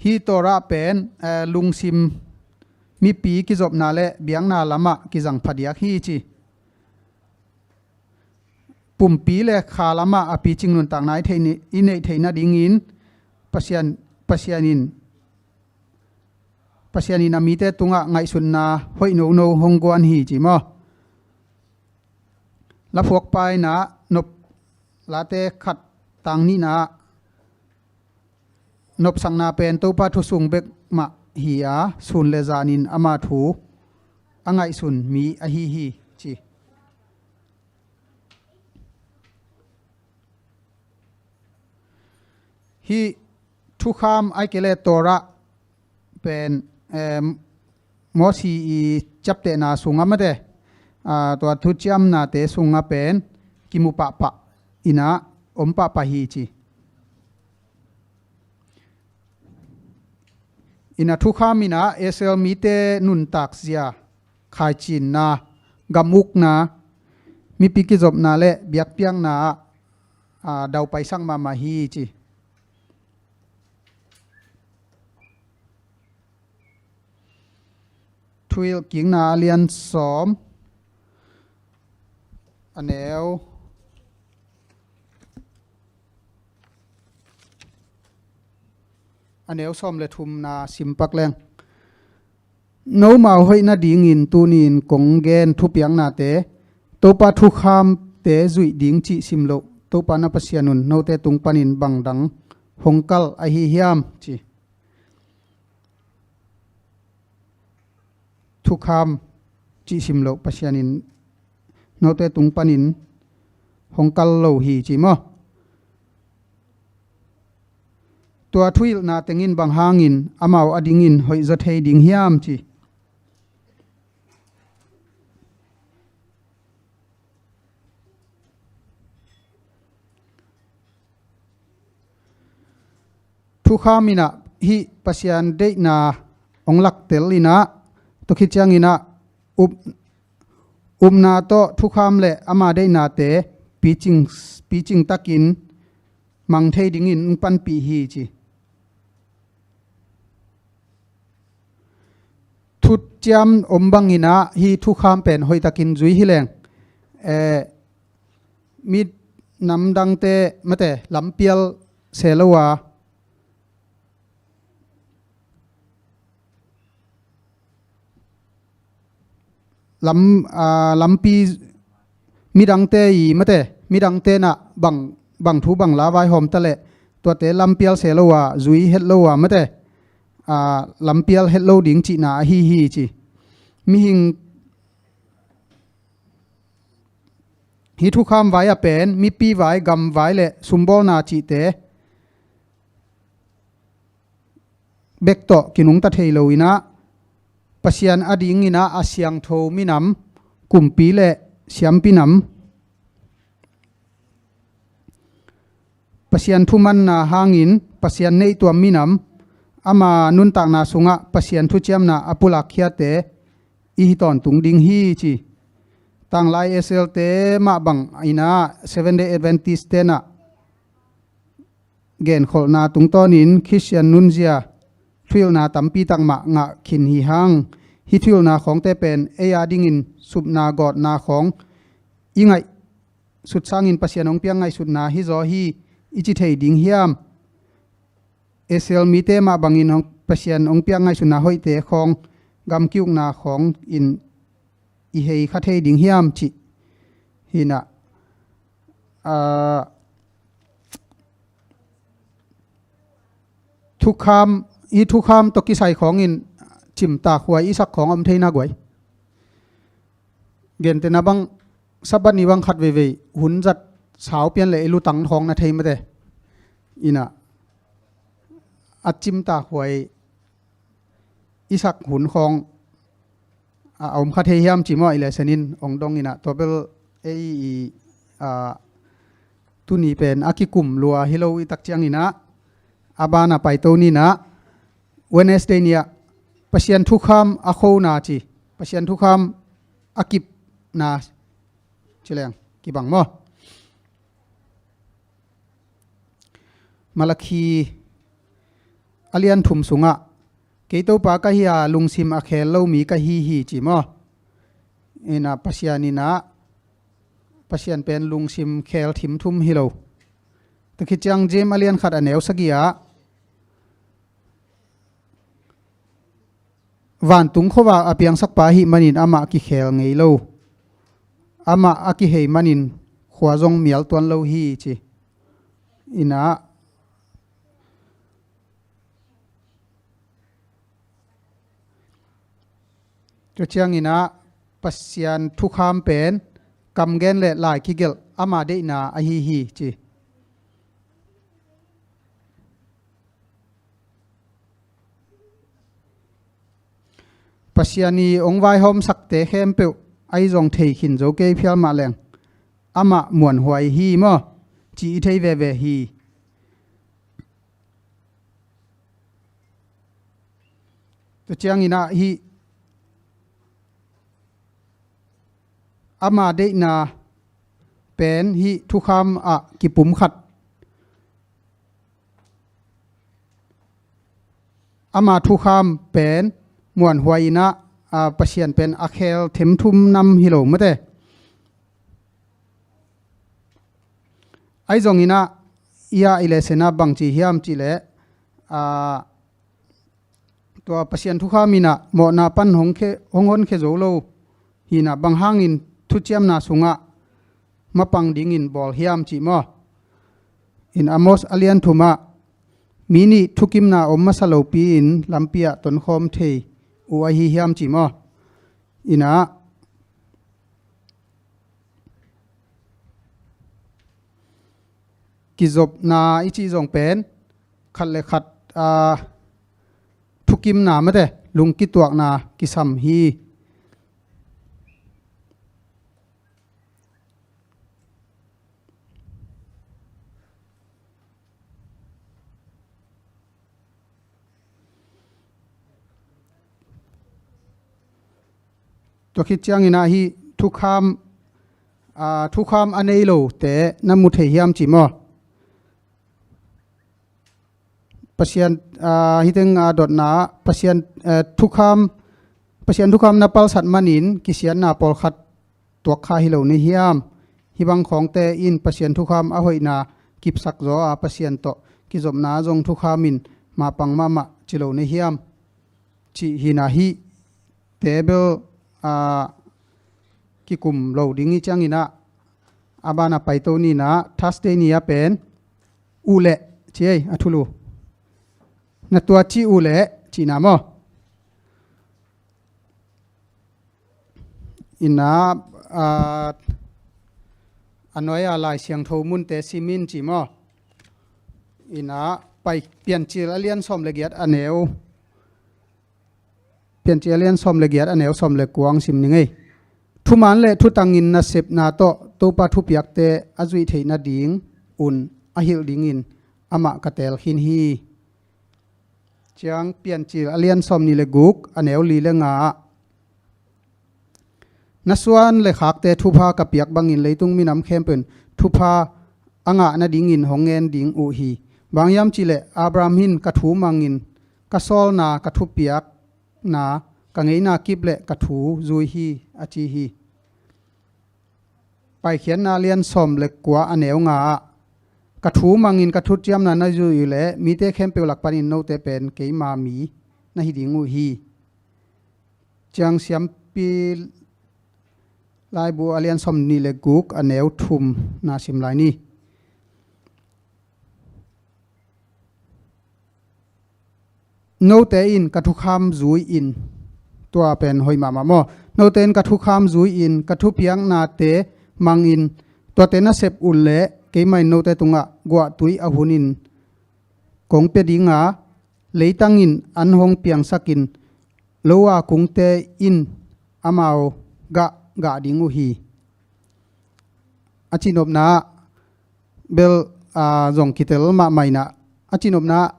Hih Torah pen, eh, lungsim, mipi kizopna le biakna lamah kizang phadiak hi ci. Pumpi le kha lamah a picing nuntakna i theih ni, i neih theih nadingin Pasian, Pasian in, Pasian in a mite tungah ngaihsutna hoih nono hong guan hi ci maw. Laphuakpa in ah Nop Late khat tang nihna, nopsakna pen Topa thu sung bek mah hi a, sun le zanin ama thu a ngaihsun mi ahi hi ci. Hih thukham ahih kei leh Torah pen, em, Mosi i ciaptehna sungah mate, aa, tua thuciamnate sungah pen kimu pahpah in ah om pahpah hi ci. In ah thukham in ah Israel mite nuntakzia, khaicinna, gam ukna, mipi kizopna le biakpiakna ah, aa, daupaisak mahmah hi ci. Thuhilhkikna a lian sawm, a neu, a neu sawm le thumna sim pak leng. Nomau hoih nadingin tuni-in kong gen thupiaknate, Topa thukhamte zuih ding cih sim loh, Topa na Pasian un note tung panin bang dang hong kal ahi hiam ci. Thukham cih sim loh Pasian in note tung panin hong kal lo hi ci maw. Tua thuhilhna teng in bang hangin amau adingin hoih zaw thei ding hiam ci. Thukham in ah hih Pasian deihna hong laktel in ah, tua khit ciangin ah up, upna tawh thukham le ama deihnate picing, picing takin mang thei dingin hong panpih hi ci. Thuciam om bangin ah hih thukham pen hoihtakin zui hi leng, eh, mi namdangte mate lampial se lo a, lam, aa, lampi midangte i mate, midangte in ah bang, bang thu bang la vaihawm ta leh tuate lampial se lo a, zui het lo a mate, aa, lampial het lo ding cihna ahi hi ci. Mihing, hih thukham vai ah pen mipi vai, gam vai le sumbawlna cihte bek tawh kinungta thei lo in ah, Pasian adingin ah a siangtho minam, kumpi le siampi nam, Pasian thumanna hangin Pasian neihtuam minam, ama nuntakna sungah Pasian thuciamna a pulakkhiate i hi tawntung ding hi ci. Tanglai Israel-te mah bangin ah Seventh Day Adventist-te in ah genkholhna tungtawnin Khristian nunzia thuhilhna tampi tak mah ngah khin hi hang. Hih thuhilhna khawngte pen ei a dingin supna gawtna khawng i ngaihsut sangin Pasian hong piak ngaihsutna hizaw hi i ci thei ding hiam? Israel mite mah bangin hong, Pasian hong piak ngaihsutna hoihte khawng, gam ki-ukna khawng in i hei kha thei ding hiam cih hi-in ah, aa, thukham, hih thukham tawh kisai khawngin cimtak huai i sak khawng om thei na guai. Gentehna bang, Sabbath ni bang khat veivei hun zat sau pian leh i lutang khawng na thei mate. In ah, a cimtak huai i sak hun khawng a om kha thei hiam ci maw, i lesson in hong dong in ah, tua bel ei i, a, tuni pen a kikum lua hi lo i tak ciangin ah, a ban a paito ni-in ah, Wednesday ni-ah Pasian thukham a khona ci, Pasian thukham a kipna ci leng kibang maw? Malakhi a lian thum sungah, "Kei Topa ka hi a, lungsim a khel lo mi ka hi hi," ci maw? In ah, Pasian in ah, Pasian pen lungsim khel thim thum hi lo. Tua khit ciang James a lian khat a neu sagih ah, "Vantung khuavak a piangsakpa ahih manin amah kikhel ngei lo. Amah a kihei manin khua zong mial tuan lo hi," ci. In ah, tua ciangin ah, Pasian thukham pen kam gen leh lai kigelh ama deihna ahi hi ci. Pasian i hong vaihawmsakte khempeuh ahi zong thei khin zo kei phial mah leng, amah muanhuai hi maw, ci i thei veve hi. Tua ciangin ah hih ama deihna pen hih thukham ah kipumkhat, ama thukham pen muanhuai in ah, a, Pasian pen a khel thim thum nam hi lo mate. Ahi zongin ah, i a i lesson ah bang ci hiam cih leh, a, tua Pasian thukham in ah mawhna pan hong khe, hong honkhia zo lo hi-in ah, bang hangin thuciamna sungah mapang dingin bawl hiam cih maw? In Amos a lian thum ah, "Mi nih thukimna om masa lopi-in lampi ah tonkhawm thei uh ahi hiam," ci maw? In ah, kizopna i cih zong pen khat le khat, aa, thukimna mate, lungkituakna kisam hi. Tua khit ciangin ah hih thukham, aa, thukham a nei lote na mu thei hiam ci maw? Pasian, aa, hih teng a dotna, Pasian, aa, thukham, Pasian thukham na palsat manin kisiatna pawlkhat tuak kha hi lo na hiam? Hih bang khawngte in Pasian thukham a hoihna kipsak zaw a, Pasian tawh kizopna zong thukham in mapang mahmah ci lo na hiam? Cih hi-in ah, hihte bel, aa, kikum lo ding hi. Ciangin ah, a ban a paito ni-in ah, Thursday ni a pen, "Uh leh," ci ei, a thulu. "Na tua ci uh leh," cihna maw? In ah, aa, a nuai-a Lai Siangtho munte sim in ci maw? In ah, pai Piancil a lian sawm le giat a neu, Piancil a lian sawm le giat a neu sawm le kua sim ning ei. "Thuman le thutangin nasepna tawh Topa thupiakte a zuih theih nadingun a hilh dingin amah ka teel khin hi." Ciang Piancil a lian sawm nih le guk a neu li le nga ah, "Na suan le khakte thupha ka piak bangin leitung minam khempeuh in thupha a ngah nadingin hong ngen ding uh hi. Bang hiam cih leh Abraham in ka thu mangin ka sawlna, ka thupiakna, ka ngeina kip le ka thu zui hi, a ci hi. Paikhiatna lian sawm le kua a neu nga ah, ka thu mangin ka thuciamna na zui uh leh mite khempeuh lak panin note pen keima mi na hi ding uh hi. Ciang Siampi Laibu a lian sawm nih le guk a neu thum na sim lai ni. Note in ka thukham zui in, tua pen hoih mahmah maw? Note in ka thukham zui in, ka thupiaknate mangin, tuate na sep uh leh keimah in note tungah guahtui a hunin kong pia dinga, leitang in an hong piangsakin, lo a kungte in amau gah gah ding uh hi. A cihnopna ah bel, aa, zong kitel mahmah inah, a cihnopna ah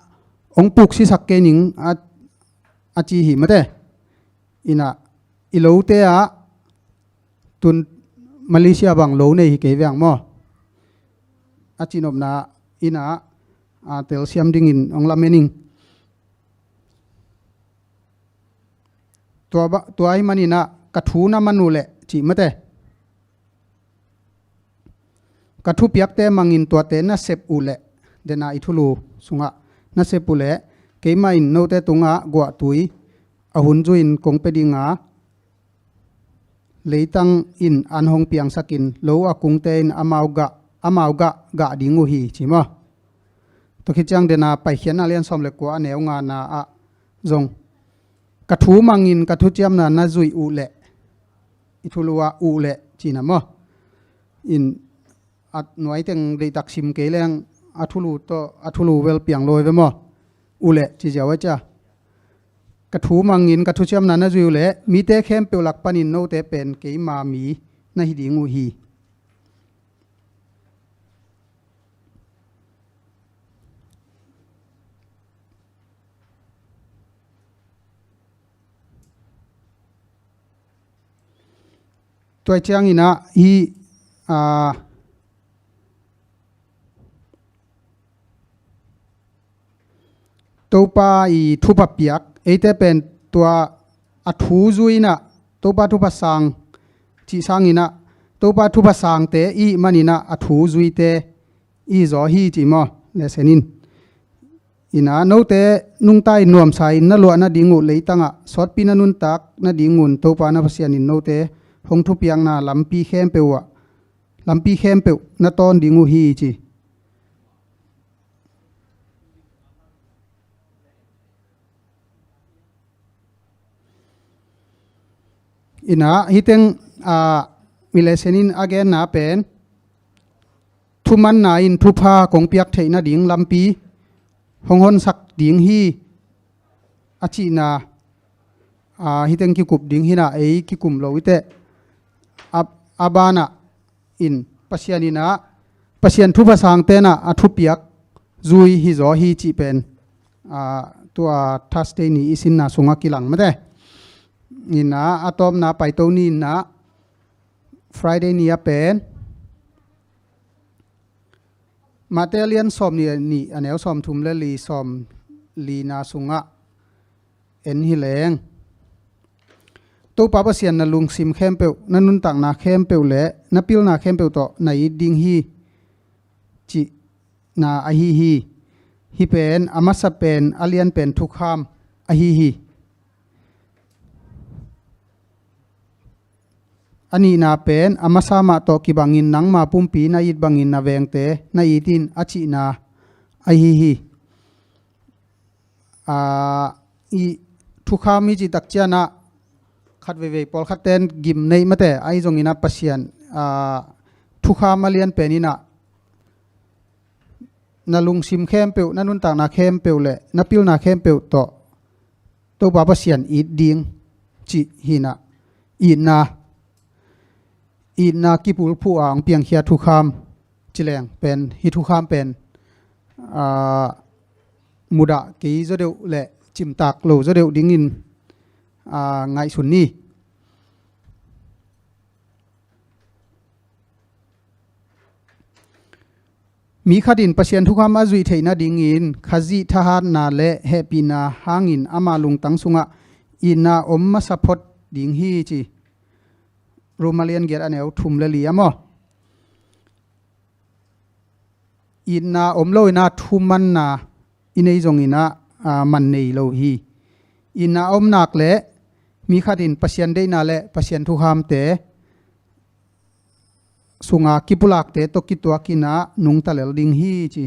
hong puksisak kei ning a, a ci hi mate. Inah i lote ah tun Malaysia bang lo nei hi kei veng maw? A cihnopna inah, aa, telsiam dingin hong lamen ing. Tua ba, tua ahih maninah ka thu na man uh leh cih mate. Ka thupiakte mangin tuate na sep uh leh, dena i thulu sungah na sep uh leh, keimah in note tungah guahtui a hun zui-in kong pia dinga, leitang in an hong piangsakin, lo a kungte in amau gah, amau gah gah ding uh hi, ci maw? Tua khit ciang dena Paikhiatna lian sawm le kua a neu ngana ah zong, ka thu mangin ka thuciamna na zui uh leh, i thulu ah uh leh cihna maw? In a nuai teng deihtak sim kei leng a thulu tawh, a thulu bel piang lo ve maw? Uh leh ci ziau a cia. Ka thu mangin ka thuciamna na zui uh leh mite khempeuh lak panin note pen keima mi na hi ding uh hi. Tua cianginah hih, aa, Topa i thupha piak, eite pen tua a thu zui inah, Topa thupha sang cih sanginah, Topa thupha sangte i hih maninah a thu zuite i zaw hi ci maw? Lesson in. Inah note nungta in nuamsa in na luah nading uh leitangah sawtpi na nuntak nadingun Topa na Pasian in note hong thupiakna lampi khempeuh uh ah, lampi khempeuh na tawn ding uh hi ci. Inah hih teng, aa, mi lesson in a genna pen thumanna in thupha kong piak theih nading lampi hong honsak ding hi, a cihna, aa, hih teng kikup ding hinah ei kikum lo i teh. A, a banah in Pasian inah, Pasian thupha sangte inah a thupiak zui hi zaw hi cih pen, aa, tua Thursday ni i sinna sungah kilang mate. Inah a tawpna Paito ni inah Friday ni a pen Mate a lian sawm nih, nih a neu sawm thum le li, sawm lina sungah en hi leng. Topa Pasian na lungsim khempeuh, na nuntakna khempeuh le na pilna khempeuh tawh na it ding hi, cihna ahi hi. Hih pen a masa pen, a lian pen thukham ahi hi. A nihna pen a masa mah tawh kibangin nangma pumpi na it bangin na vengte na it in, a cihna ahi hi. Aa, i thukham i cih tak cianah khat veivei pawlkhatte in gim neih mate, ahi zongin ah Pasian, aa, thukham a lian pen inah na lungsim khempeuh, na nuntakna khempeuh le na pilna khempeuh tawh Topa Pasian it ding cih hinah, itna, itna kipulphuh a hong piangkhia thukham ci leng pen, hih thukham pen, aa, mudah kei zaw deuh le cimtak lo zaw deuh dingin, aa, ngaihsun ni. Mi khat in Pasian thukham a zuih theih nadingin Khazih thahatna le hehpihna hangin ama lungtang sungah itna om masa phot ding hi ci. Roma lian giat a neu thum le li a maw? Itna om lo inah thumanna i nei zong inah, aa, man nei lo hi. Itna om nak le mi khat in Pasian deihna le Pasian thukhamte sunga kipulakte tawh kituak inah nungta lel ding hi ci.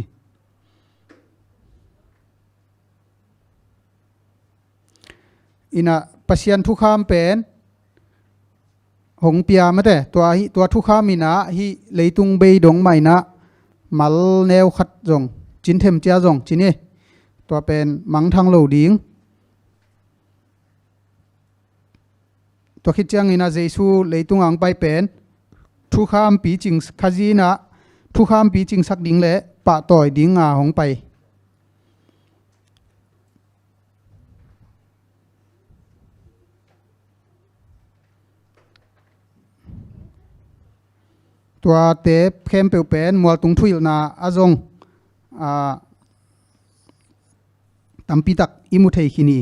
Inah Pasian thukham pen hong pia mate, tua hi, tua thukham inah hih leitung bei dong mah inah mal neu khat zong, cin themcia zong cin hi. Tua pen mangthang lo ding. Tua khit ciangin ah Jesu leitung ang pai pen thukham picing, Khazih inah thukham picingsak ding le pahtawi ding a hong pai. Tuate khempeuh pen mualtung thuhilhna a zong, aa, tampitak i mu thei khin hi.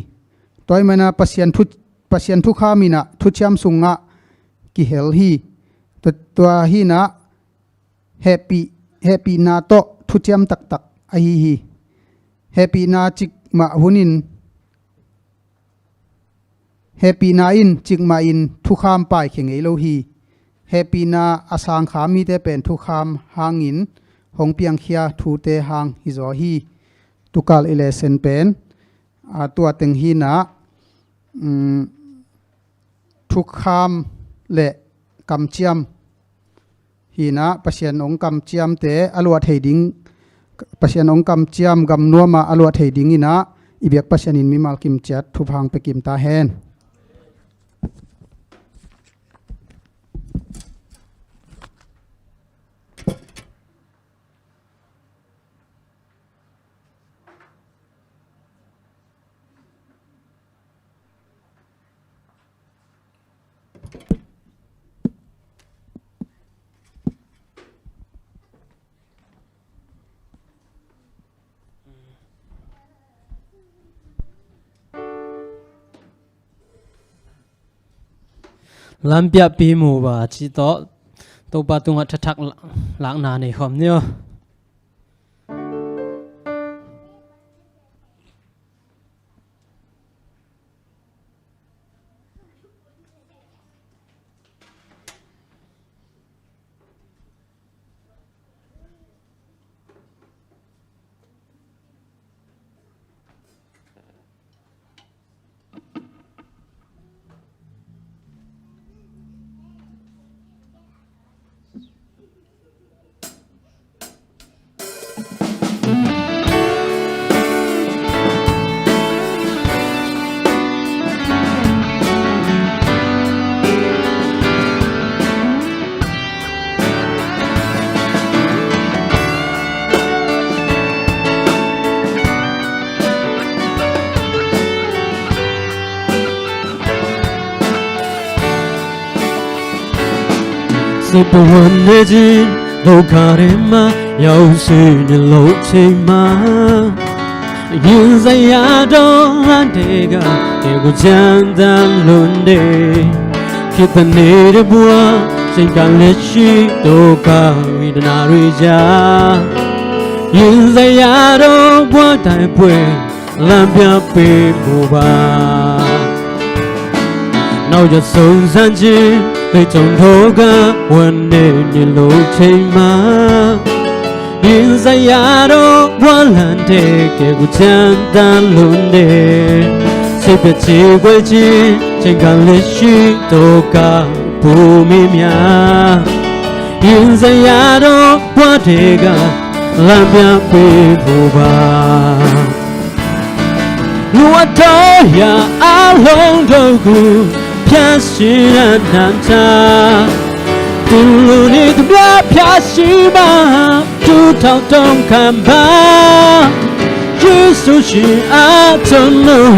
Tua ahih manin ah Pasian thu, Pasian thukham inah thuciam sungah kihel hi. Tua, tua hi inah hehpih, hehpihna tawh thuciam taktak ahi hi. Hehpihna cikmah hunin, hehpihna in cikmah in thukham paikhia ngei lo hi. Hehpihna a sangkha mite pen thukham hangin hong piangkhia thute hang hizaw hi. Tukal i lesson pen, aa, tua teng hi inah, um, thukham le kamciam hi inah Pasian hong kamciamte a luah thei ding, Pasian hong kamciam gamnuam ah a luah thei ding inah i biak Pasian in mimal kimciat thupha hong pia kim ta hen. Lampiahpi muba cih tawh Topa tungah thathak lakna nei khawm ni aw. Super One နဲ့ချင်းဒုက္ခတွေမှာရောက်ရှိနေလို့ချိန်မှာရင်စရာတော့လမ်းတွေကတေကိုချမ်းသာလွန်တယ် ဖြစ်တဲ့နေတဲ့ဘဝချိန်ကလက်ရှိဒုက္ခဝေဒနာတွေကြားရင်စရာတော့ဘဝတိုင်းပွဲလမ်းပြပေးဖို့ပါနောက်ရဆုံးစမ်းခြင်းတွေကြုံတော့ကဝမ်းနဲ့နေလို့ချိန်မှာရင်စရာတော့ဘဝလမ်းတဲ့ကဲကိုချမ်းသာလွန်တယ်စိတ်ပြချေခွဲခြင်းချိန်ကလက်ရှိဒုက္ခ ဘူးမင်းများရင်စရာတော့ဘဝတွေကလမ်းပြပေးဖို့ပါလူအတော်ရာအလုံးတို့ကိုဖြတ်ရှင်ရနန္တာသူလူနေသူများဖြတ်ရှင်မှာသူထောက်တုံးခံပါယေရှုရှင်အထုံးလို့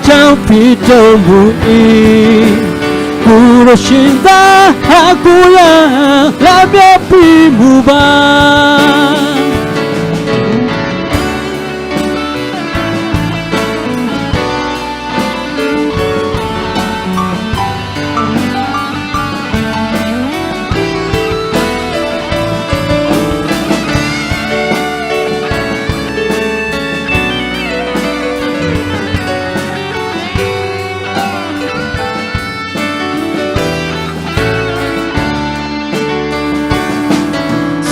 ကြောင့်ဖြစ်တော်မူ၏ကိုယ်တော်ရှင်သာဟာကိုယ်ရာလာပြပြီးမူပါ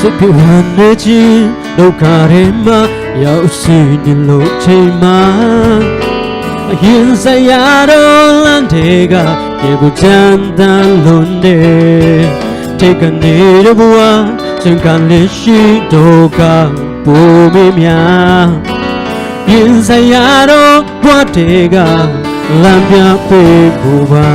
Tua pi wan ne cin lo kha de ma, yau si ni lo cei ma. Hin sa ya do lan de ga, ye gu jan dan lon de. Te ka ni de bua, chen ka le shi do ka pu mi mya. Yin sa ya do bua de ga lam bia pe bu ba.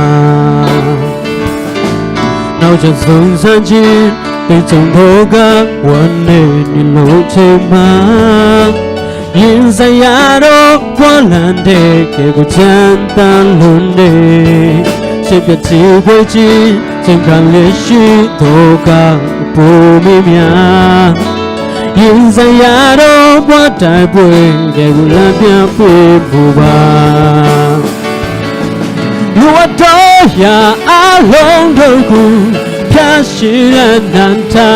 Nau chan song san cin, pe cong do ga wan ne ni lo che ma. Yin sa ya do bua lan de ke gu jan tan lon de. Shi pia ci kwe cin, chen ka le shi do ka pu mi mya. Yin sa ya do bua tai bue, ke gu la bia pui bu ba. Lua do ya a long do gu, pia shi la nan ta.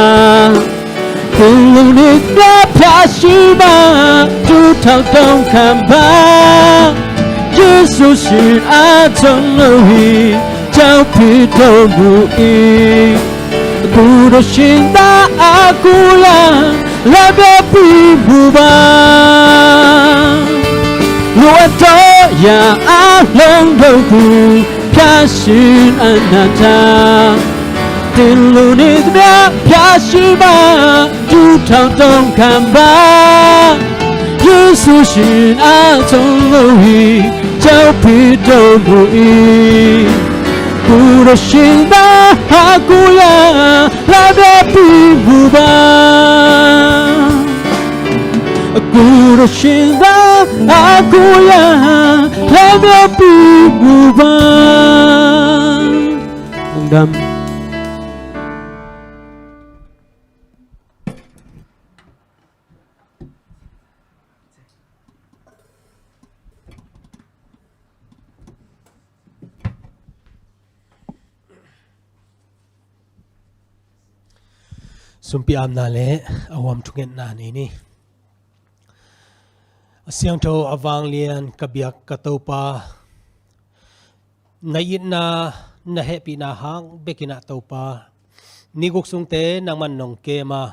Pu lu ni bia pia shi ma, du tau dong kam ba. Yesu shi a zong lo hi, jao pi do mu i. Gu do shin da a gu la, la bia pi mu ba. Lua do ya a long do gu, pia shin a na ta. Tin lu ni bia pia shi ma, du tau dong kam ba. Yesu shin a zong lo hi, jao pi do mu i. Gu do shin da a gu ya, la bia pi mu ba. Gu do shin da a gu ya, la bia pi mu ba. Lungdam. Sumpi amna le a huam thungetna nei ni. A siangtho a vanglian ka biak ka Topa, na itna, na hehpihna hang bekin ah Topa, ni guk sungte nangman nong kem a,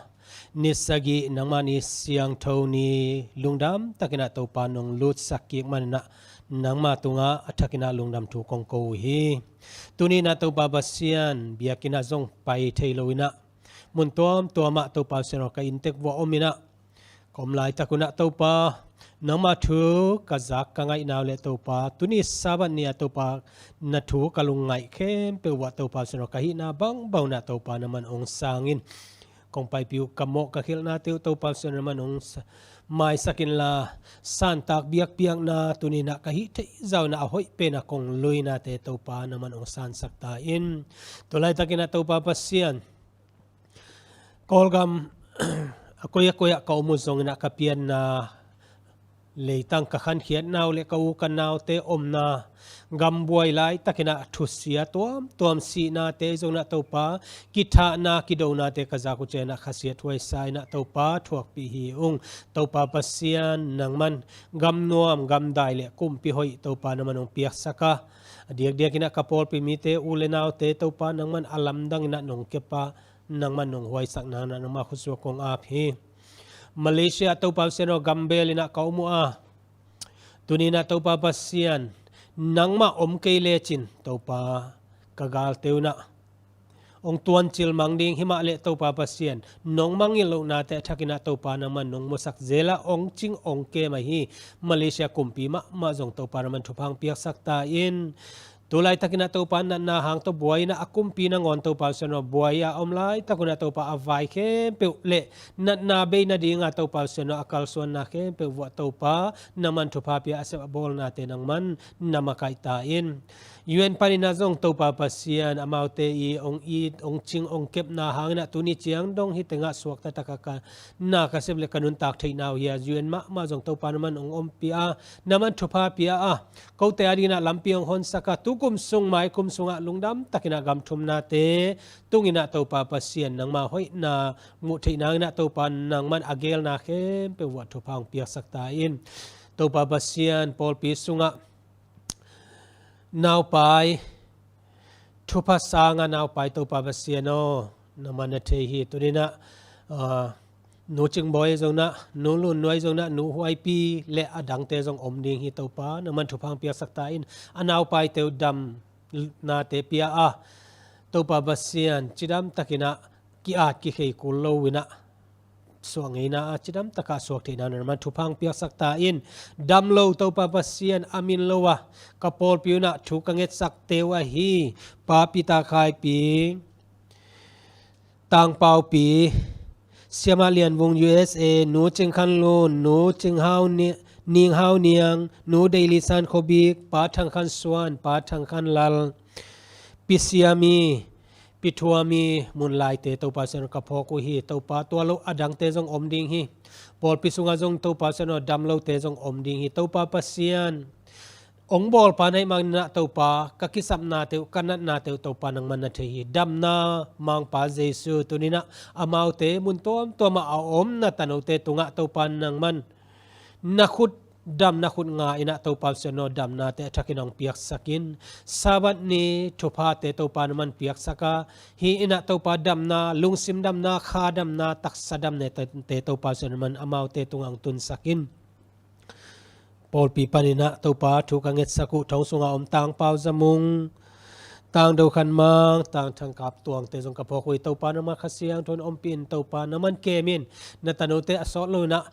ni sagih nangma ni siangtho ni lungdam takin ah Topa nong lutsak kik manin ah nangma tungah a thakin ah lungdam thu kong ko uh hi. Tuni in ah Topa Pasian, biakinn ah zong pai thei lo in ah, mun tuamtuam ah Topa Pasian aw, ka inntek vuah om in ah, ka om laitak un ah Topa, nangma thu ka zak ka ngaihna uh leh Topa, tuni Sabbath ni ah Topa, na thu ka lungngaih khempeuh uh ah Topa Pasian aw, ka hihna bangbang un ah Topa nangman hong sang in. Kong paipih uh ka mawh ka khialhnate uh Topa Pasian aw, nangman hong sa-, maisak inla, santak biakpiakna tuni in ah ka hih theih zah un ah a hoih pen ah kong luinate Topa nangman hong sansak ta in. Tua laitakin ah Topa Pasian, Kawlgam a koi a koi ah ka om uh zongin ah ka pianna leitang ka khankhiatna uh leh ka u ka naute omna gambuai laitakin ah thusia tuamtuam sihnate zongin ah Topa, kithahna kidonate ka zak uh ciangin ah khasiathuai sa in ah Topa thuakpih hi ung. Topa Pasian nangman gamnuam gamdai leh kumpi hoih Topa nangman hong piaksak a, a diakdiakin ah ka pawlpi mite u leh naute Topa nangman a lamdang in ah nong kep a, nangman nong huaisak nangin ah nangma khutsung kong ap hi. Malaysia Topa Pasian aw, gambel in ah ka om uh a, tuni in ah Topa Pasian, nangmah om kei lecin Topa, ka galte un ah hong tuancil mang ding, himah leh Topa Pasian, nong mangngilh lohnate a thakin ah Topa nangman nong musak zel a, hong cing hong kem ahi Malaysia kumpi mahmah zong Topa nangman thupha hong piaksak ta in. Tu laitakin ah Topa natna hang tawh buai in ah a kumpi nangawn Topa Pasian aw, buai a om laitak un ah Topa a vai khempeuh leh natna bei nading a Topa Pasian aw, a kalsuanna khempeuh uh ah Topa nangman thupha pia a, a sep a bawlnate nangman na makaih ta in. U N panin ah zong Topa Pasian, amaute i hong it hong cing hong kepna hangin ah tuni ciang dong hih tengah suakta taka ka na ka sep leh ka nuntak theihna uh hi a, U N mahmah zong Topa nangman hong ompih a, nangman thupha pia a, kote adingin ah lampi hong honsak a, tukum sung mai kum sungah lungdam takin ah gam thumnate tungin ah Topa Pasian, nangma hoihna muh theih nangin ah Topa nangman a gelna khempeuh uh ah thupha hong piaksak ta in. Topa Pasian, pawlpi sungah naupai, thupha sanga naupai Topa Pasian aw, nangman na thei hi. Tuni in ah Ah, Nu Cing Bawi zong na, Nu Lun Nuai zong na, Nu Huai Pi le a dangte zong om ding hi Topa, nangman thupha hong piaksak ta in, a naupaite uh damnate pia a, Topa Pasian, cidam takin ah ki-at kikhei kul lo in ah, suak ngeina a cidam takah suak theihna nangman thupha hong piaksak ta in, dam lo Topa Pasian, a min lo a ka pawlpi un ah thu ka ngetsakte uh ahi Pa Peter Khai Pi, Tang Pau Pi, Siamah Lian Vung U S A, Nu Cing Khan Lun, Nu Cing Hau Ni-, Ning Hau Niang, Nu Dei Li San Kho Bik, Pa Thang Khan Suan, Pa Thang Khan Lal, Pi Siami, Pi Thuami, Mun Laite, Topa Sian aw ka phawk uh hi, Topa tua lo a dangte zong om ding hi. Pawlpi sungah zong Topa Sian aw dam lote zong om ding hi. Topa Pasian, hong bawlpa na hih manin ah Topa, ka kisapnate uh, ka natnate uh Topa nangman na thei hi. Damna Mangpa Jesu, tuni in ah amaute mun tuamtuam ah a om na tanote tungah Topa nangman na khut dam, na khut nga in ah Topa Pasian aw damnate a thakin hong piaksak in, Sabbath ni thuphate Topa nangman piaksak a, hih in ah Topa damna, lungsim damna, kha damna, taksa damnate Topa Pasian nangman amaute tungah hong tunsak in. Pawlpi panin ah Topa thu ka ngetsak uh thong sungah om Tang Pau Za Mung, Tang Do Khan Mang, Tang Thang Kap Tuangte zong ka phawk uh hi. Topa nangmah Kha Siangtho in ompih in, Topa nangman kem in, na tanote a sawt lo in ah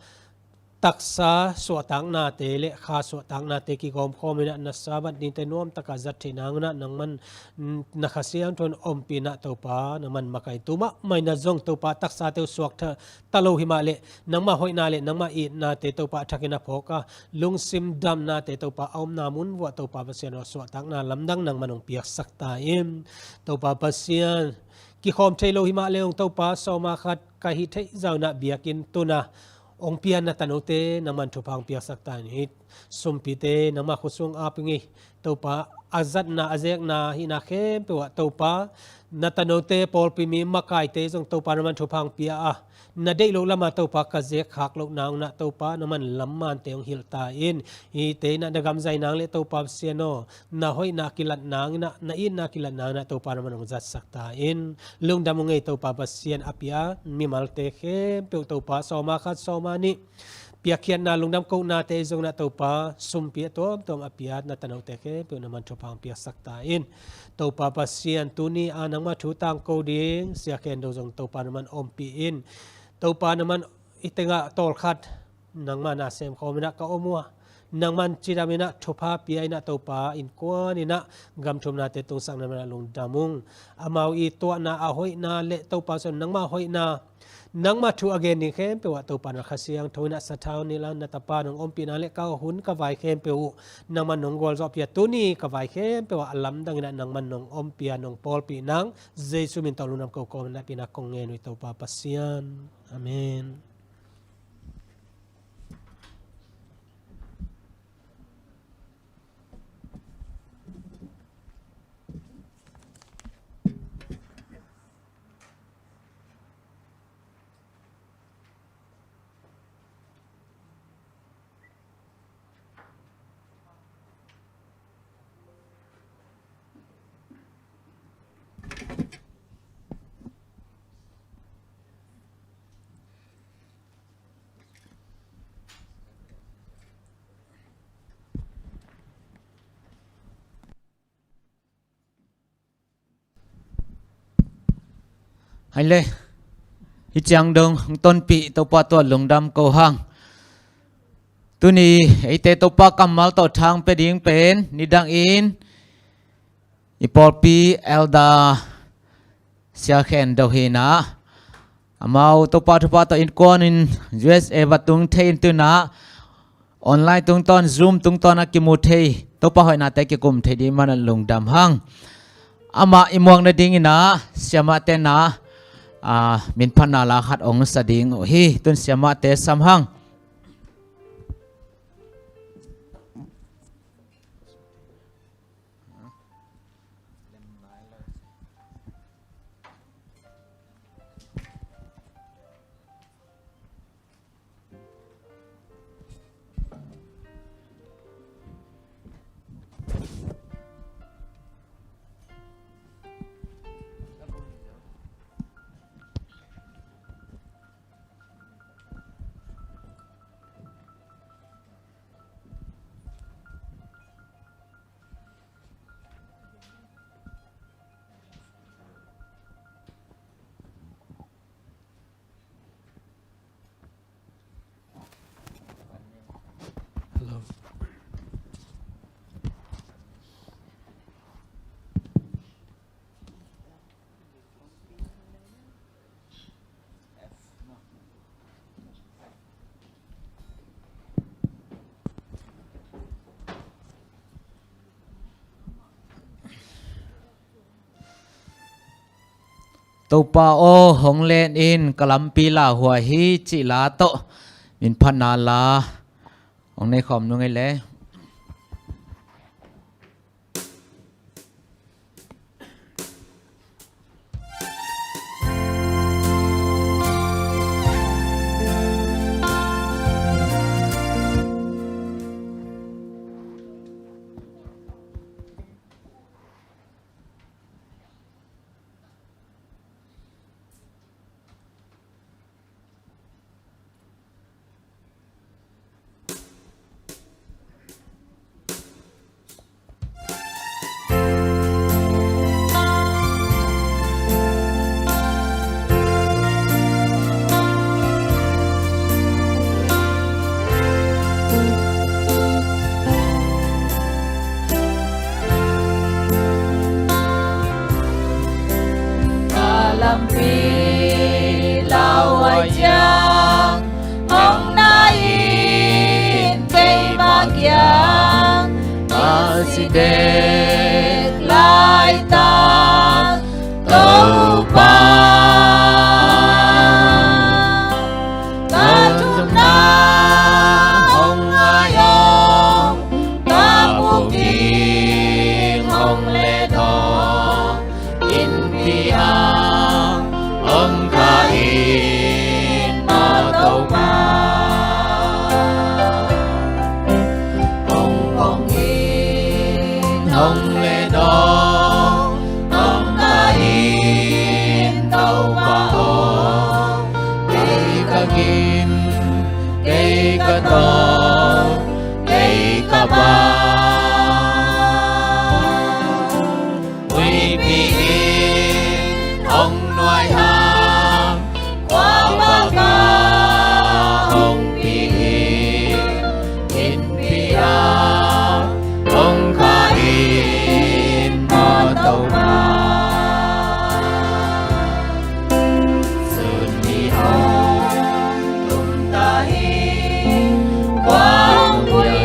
taksa suahtaknate le kha suahtaknate kigawmkhawm in ah na Sabbath nite nuam takah zat theih nang un ah nangman na Kha Siangtho in ompih in ah Topa nangman makaih in, tu mahmah in ah zong Topa taksate uh suak ta lo hi mah leh nangmah hoihna le nangmah itnate Topa a thakin a phawk a, lungsim damnate Topa a omna mun vuah Topa Pasian aw suahtakna lamdang nangman hong piaksak ta in. Topa Pasian, kikhawm thei lo hi mah leh hong Topa sawma khat ka hih theih zah un ah biakinn tun a hong pia na tanote nangman thupha hong piaksak ta in. Hih sumpite nangmah khut sung ap ing ei. Topa a zatna a zekna hihna khempeuh ah Topa na tanote pawlpi mi makaite zong Topa nangman thupha hong pia a, na deih loh lamah Topa ka zek khak loh nang un ah Topa nangman lammante hong hilh ta in. Hihte in ah na gam zai nang le Topa Pasian aw, na hoihna kilat nang in ah, na itna kilat nang in ah Topa nangman hong zatsak ta in. Lungdam ung ei Topa Pasian, a pia mimalte khempeuh Topa sawma khat sawma nih piakkhiatna lungdam kohnate zong in ah Topa sumpi a tuamtuam a pia na tanote khempeuh nangman thupha hong piaksak ta in. Topa Pasian, tuni a nangmah thu tangko ding Sia Khen Do zong Topa nangman ompih in. Topa nangman i tengah tawlkhat nangmah na semkhawm in ah ka om uh a, nangman cidam in ah thupha pia in ah Topa innkuan in ah gam thumnate tungsak nangman ah lungdam ung. Amau i tuahna a hoihna le Topa Pasian nangmah hoihna, nangmah thu a gen ding khempeuh ah Topa na Kha Siangtho in ah sathau nilh a, na Tapa nong ompih nang le ka hun ka vai khempeuh uh nangman nong gualzawhpih a, tuni ka vai khempeuh ah a lamdang in ah nangman nong ompih a, nong pawlpih nang Jesu min tawh lungdam ko kawm in ah pina kong ngen uh hi Topa Pasian. Amen. Hai le, hih ciang dong hong tonpih Topa tawh lungdam ko hang. Tuni eite Topa kammal tawh thang pia ding pen nidang in i pawlpi Elder Sia Khen Do hi in ah, amau Topa thupha tawh innkuan in U S A va tung thei in tu in ah online tungtawn, Zoom tungtawn a kimu thei, Topa hoihnate kikum thei ding man a lungdam hang. Amah i muak nading in ah siamahte in ah, ah, minphatna la khat hong sa ding uh hi. Tun siamahte sam hang. Topa aw, hong len in, ka lampi lauhuai hi, cih la tawh min phatna la hong nei khawm nung ei le. Ka lampi lauhuai ciang, hong nai in keimah kiang, ka si dek laitak Topa. Ka thumna hong ngai aw, ka buk ding hong let aw, innpi ah hong kah in maw Topa. Hong pong in hong let aw, hong kah in Topa aw. Kei ka gim, kei ka tawp, kei ka bang. Huipi in hong nuai hang, khuavak ah hong pi in, innpi ah hong kah in maw Topa. Sun ni hong tum ta hi, khuavak ah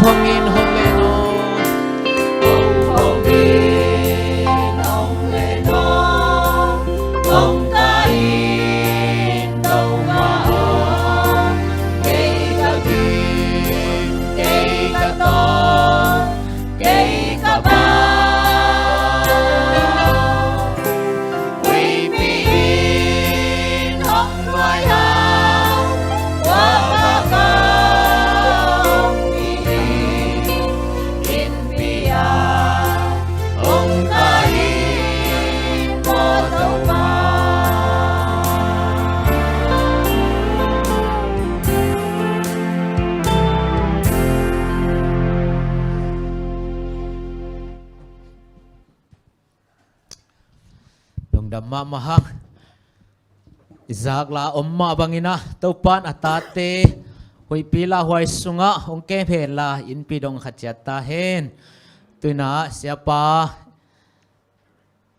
Hong in hong len aw. Hong in hong len aw. Hong kai in Topa aw. Kei ka gim, kei ka tawn, kei ka bang. Huipi in hong nuai a, kua ka hong pi in, innpi ah hong kai in maw Topa. Lungdam mahmah hang. I zak la om mah bangin ah Topa'n a tate huihpi lauhuai sungah hong kem hen la, innpi dong khat ciat ta hen. Tu-in ah Siapa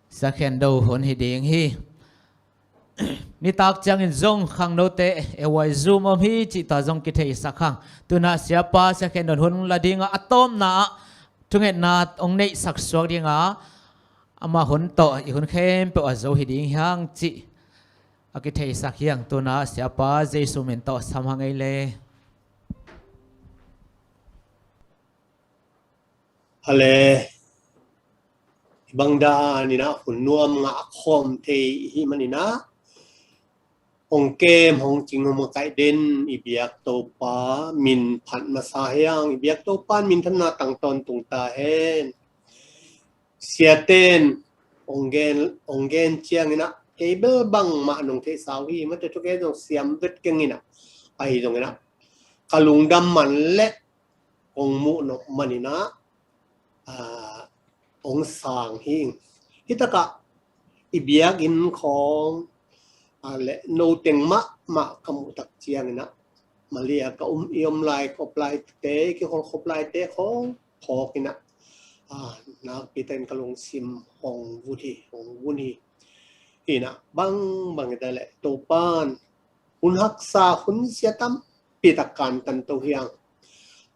Sia Khen Do hun hi ding hi. Nitak ciangin zong khangnote A Y Zoom om hi cih tua zong kitheisak hang. Tu-in ah Siapa Sia Khen Do'n hun la ding a, a tawpna ah thungetna hong neihsak suak ding a, amah hun tawh i hun khempeuh a zo hi ding hi hang cih a kitheisak hi hang. Tu-in ah Siapa Jesu min tawh sam hang ei le. A le, i bang dan in ah hun nuam ngah khawm thei i hih manin ah hong kem, hong cing, hong makaih den i biak Topa min phat masa hi hang. I biak Topa minthanna tang tawntung ta hen. Siate'n hong gen, hong gen ciangin ah kei bel bangmah nong theihsa uh hi. Mate thugen zong siam vet keng in ah, ahi zongin ah ka lungdam man leh kong muh nop manin ah, aa, hong sang hi. Hih takah i biakinn khawng, aa, le no teng mahmah ka muh tak ciangin ah, Malaysia ka um, i om lai khop laite, i kikhol khop laite khawng phawk in ah, aa, nakpi takin ka lungsim hong vut hi, hong vun hi. Hi in ah bangbang hi ta leh Topa'n hun haksa, hun sia tampi tak kantan to hi hang.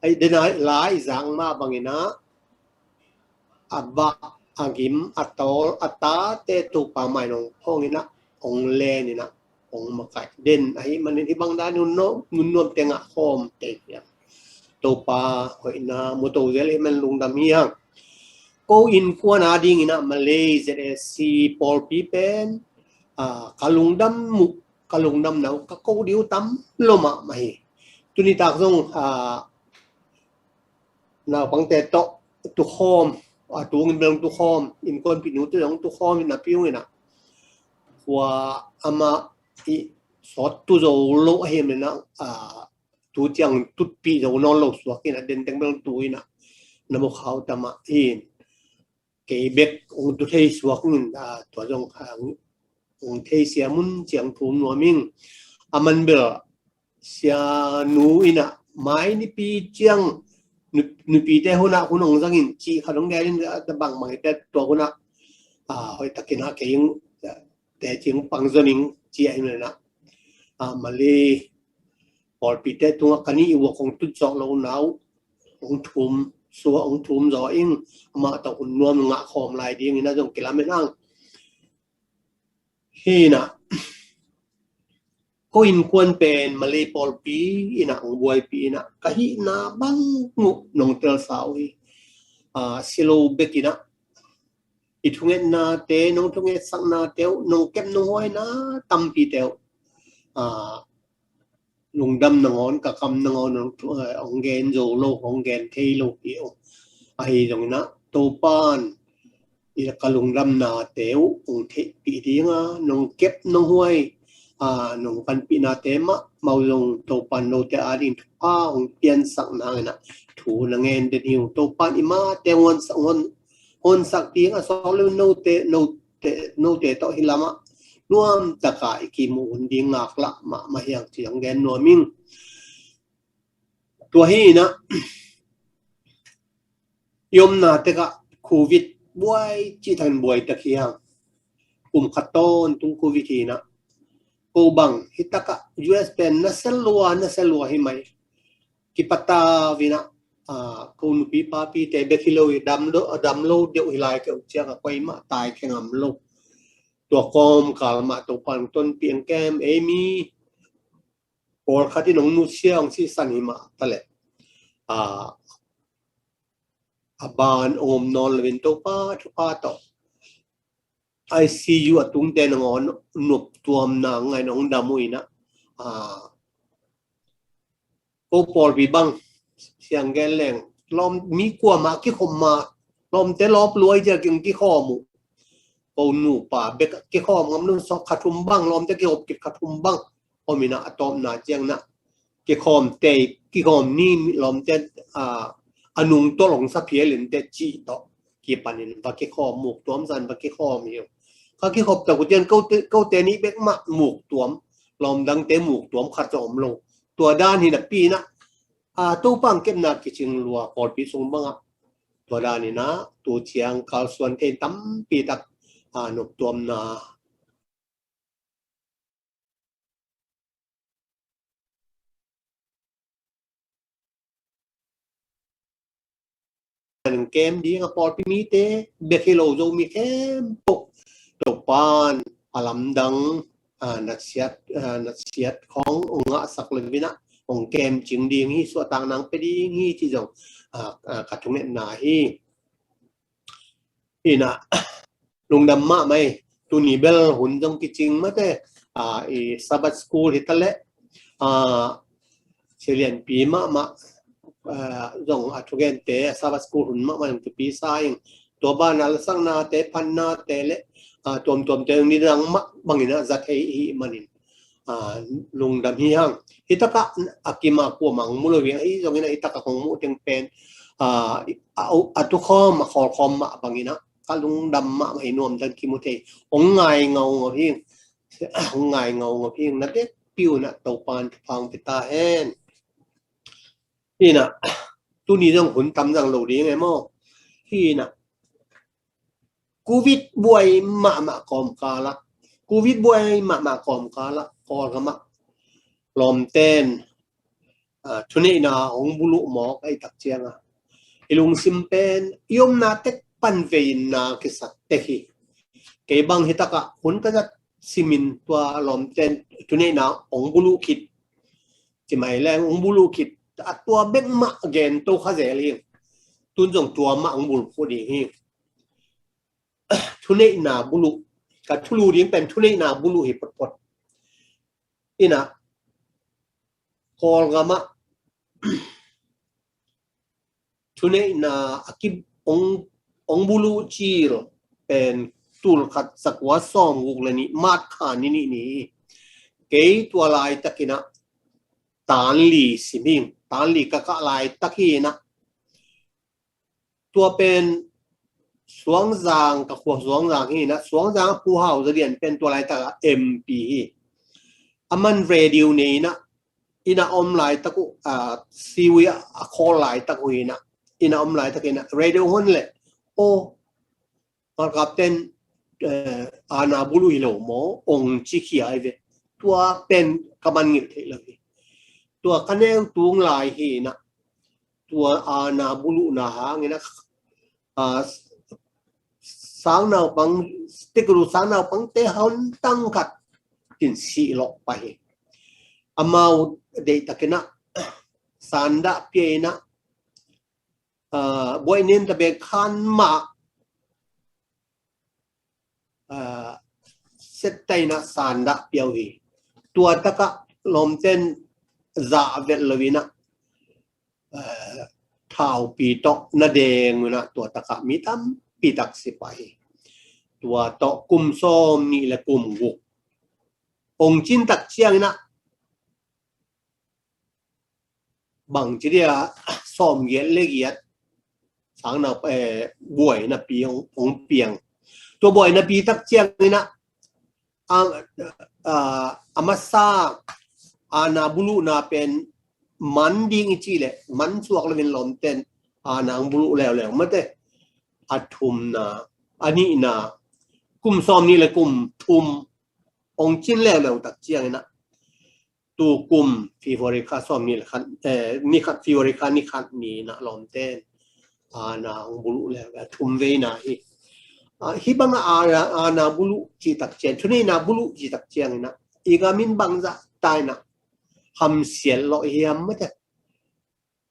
Ahi, den a la i zak mah bangin ah a vak, a gim, a tawl, a tate Topa mai-ah hong phong in ah, hong len in ah, hong makaih den ahih manin hih bang dan hun nuam, hun nuamte ngah khawm thei hi hang. Topa hoihna mu to zel ahih man lungdam hi hang. Ko innkuan adingin ah Malay Z A C pawlpi pen, aa, ka lungdam uh, ka lungdamna uh ka ko ding uh tam lo mahmah hi. Tuni tak zong, aa, naupangte tawh tukhawm, aa, tu-in bel hong tukhawm, innkuanpih nute zong tukhawm in ah, pi-ung in ah, khua amah i sawt tu zo lo ahih manin ah, aa, tu ciang tutpih zo nawn lo suak in ah, den teng bel tu in ah, na mu khau tam ah hi in. Kei bek hong tu thei suak in, aa, tua zong, aa, hong theisiam un ci-in thum nuam ing. A man bel sianu in ah mai nipi ciang nu-, nupite hun ah hun hong zang in cih khat hong gen in, aa, bangbang hi ta, tua hun ah, aa, hoih takin ah kei hong, aa, teci hong pang zon ing ci ahih manin ah, aa, Malay pawlpite tungah ka nih i vuak hong tut zawh lohna uh hong thum suak, hong thum zaw ing. Amah tawh hun nuam ngah khawm lai dingin ah zong kilamen hang. Hi in ah, ko innkuan pen Malay pawlpi in ah hong buaipih in ah, ka hihna bang uh nong telsa uh hi. Aa, si lo bek in ah i thungetnate, nong thungetsaknate uh, nong kep nong huaina tampite uh, aa, lungdam nangawn, ka kam nangawn hong thu-, eh, hong gen zo lo, hong gen thei lo hi uh. Ahi zongin ah Topa'n i ka lungdamnate uh hong theihpih ding a, nong kep nong huai, aa, nong panpihnate mahmah uh zong Topa'n note ading thupha hong piansak nangin ah thu na ngen den hi uh. Topa'n i mate hong honsak, hong honsak ding a, sawt lo note, note, note tawh hih lamah nuam takin i kimu hun ding ngaklah mahmah hi hang ci-in hong gen nuam ing. Tua hi in ah, i omna tekah Covid buai cih takin buai tak hi hang. Kum khat tawntung Covid hi in ah, ko bang hih takah U S pen nasia lua, nasia lua hi mai. Kipatau in ah, a, ko nupi papite bek hi lo hi, dam lo, dam lo deuh hi lai keuh ciang a, koimah tai khe ngam lo. Tua kawmkal mah Topan tonpih ang kem, ei mi pawlkhat in hong nusia hong sihsan hi mah taleh, a, a ban hong om nawn loin Topa thupha tawh I C U a tungte nangawn noptuamna ngaih in hong dam uh in ah, a, ko pawlpi bang siang gen leng, lawm mi kuamah kikhop mah, lawmte lawp luai ciang kikhawm uh. Ko nupa bek kikhawm ngam lo, sawk kha thum bang, lawmte kikhop kik kha thum bang om in ah, a tawpna ciang in ah kikhawm tei, kikhawm ni, lawmte, a, a nungtolh hong sa phial in teh cih tawh kipanin va kikhawm, muk tuam zan va kikhawm hi uh. Ka kikhop tak uh ciang kote, kote nih bek mah muk tuam, lawm dangte muk tuam khat zong om lo. Tua dan hi napi in ah, a, Topa hong kepna kicing lua pawlpi sung bang ah, tua dan in ah tu ciang kalsuan thei tampi tak, a, noptuamna kem ding a, pawlpi mite bek hi lo, Zomi khempeuh Topan a lamdang, a, natsiat, a, natsiat khawng hong ngahsak lo in ah hong kemcing ding hi, suahtakna hong pia ding hi cih zong, a, a, ka thungetna hi. Hi in ah, lungdam mahmah hi. Tuni bel hun zong kicing mate, a, i Sabbath School hi taleh, a, sia lianpi mahmah, a, zong a thugente Sabbath School hun mahmah zong thupi sa ing. Tua banah lasaknate, phatnate le, a, tuamtuamte zong nidang mah bangin ah za thei i hih manin, a, lungdam hi hang. Hi takah a kim a kuamah hong mu lo hi, ahi zongin ah hi takah kong muh teng pen, a, a, a tukhawm, a khawlkhawm mah bangin ah ka lungdam mahmah hi, nuam dan kimu thei. Hong ngai ngaungau hi, hong ngai ngaungau hi, na vekpi un ah Topan thupha hong pia ta hen. Hi in ah, tuni zong hun tam zang lo ding e maw. Hi in ah, Covid buai mahmah kawmkal ah, Covid buai mahmah kawmkal ah, Kawlgam ah lawmten, a, thuneihna hong buluh mawk ahih tak ciang a, i lungsim pen i omna tek pan vei-in na kisa tek hi. Kei bang hi takah hun ka zat simin tua lawmten thuneihna hong buluh khit, ci mai leng hong buluh khit, a tua bek mah gen to kha zel hi. Tun zong tua mah hong buluh khit ding hi. Thuneihna buluh, ka thulu ding pen thuneihna buluh hi photphot. Hi in ah, Kawlgam ah thuneihna a ki hong, hong buluh cil pen tul khat za kua sawmguk le nih, March kha ni nih ni. Kei tua laitak in ah tan li sim ing, tan li ka kah laitak hi in ah, tua pen Suangzang, ka khua Suangzang hi in ah, Suangzang a Pu Hau Za Lian pen tua laitak a M P hi. Aman radio nei in ah, inn ah om laitak uh, a, siwi a, a khawl laitak uh hi in ah, inn ah om laitak in ah radio hon leh, aw, Ngalkapten, eh, aana buluh hi lo maw, hong ci khia hi ve. Tua pen ka man ngilh theih lo hi. Tua ka neu tung lai hi in ah, tua aana buluhna hangin ah, a, sangnaupang, tikru sangnaupangte hon tang khat in sih lawh pah hi. Amau deihtakin ah sandah pia in ah, a, buaih nen ta bek khan mah, a, setta in ah sandah pia uh hi. Tua takah lawmten zah vet lo in ah, a, thaupi tawh na deng un ah, tua takah mi tampi tak si pah hi. Tua tawh kum sawmnih le kum guk hong cin tak ciangin ah, bangci dia sawmgiat le giat sangnau, eh, buainapi hong, hong piang. Tua buainapi tak ciangin ah, a, a, a masa aana buluhna pen man ding i cih leh man suak loin lawmten aana hong buluh leuleu mate. A thumna, a nihna, kum sawmnih le kum thum hong cin leuleu tak ciangin ah, tukum February kha sawm ni le khat, eh, ni khat February kha ni khat ni-in ah lawmten aana hong buluh le a thum veina hi. Ah, hih bangah aana, aana buluh cih tak ciang, thuneihna buluh cih tak ciangin ah i gam in bangzah ta-in ah hamsiat lawh hiam mate.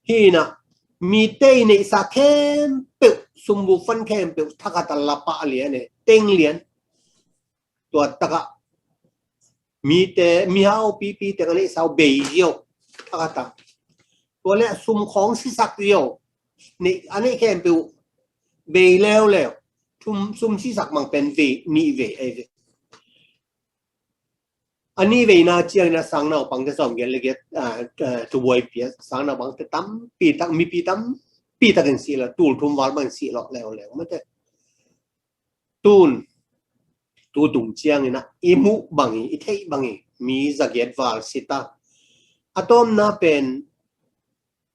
Hi-in ah mite i neihsa khempeuh, sumbu fan khempeuh thakhat ah la pah lian e, teng lian. Tua takah mite, mihau pipi teng a neihsa uh bei ziau thakhat ah. Tua leh sum khawng sisak ziau, neih, a neih khempeuh bei leuleu. Sum, sum sisak mang pen vei, nih vei ahi ve. A nih veina ciangin ah sangnaupangte sawmgiat le giat, ah, ah, thubuai pia sangnaupangte tampi tak, mipi tampi takin si lo, tul thum val bangin si lo leuleu mate. Tun, tu tung ciangin ah i muh bang hi, i theih bang hi, mi zagiat val si ta. A tawpna pen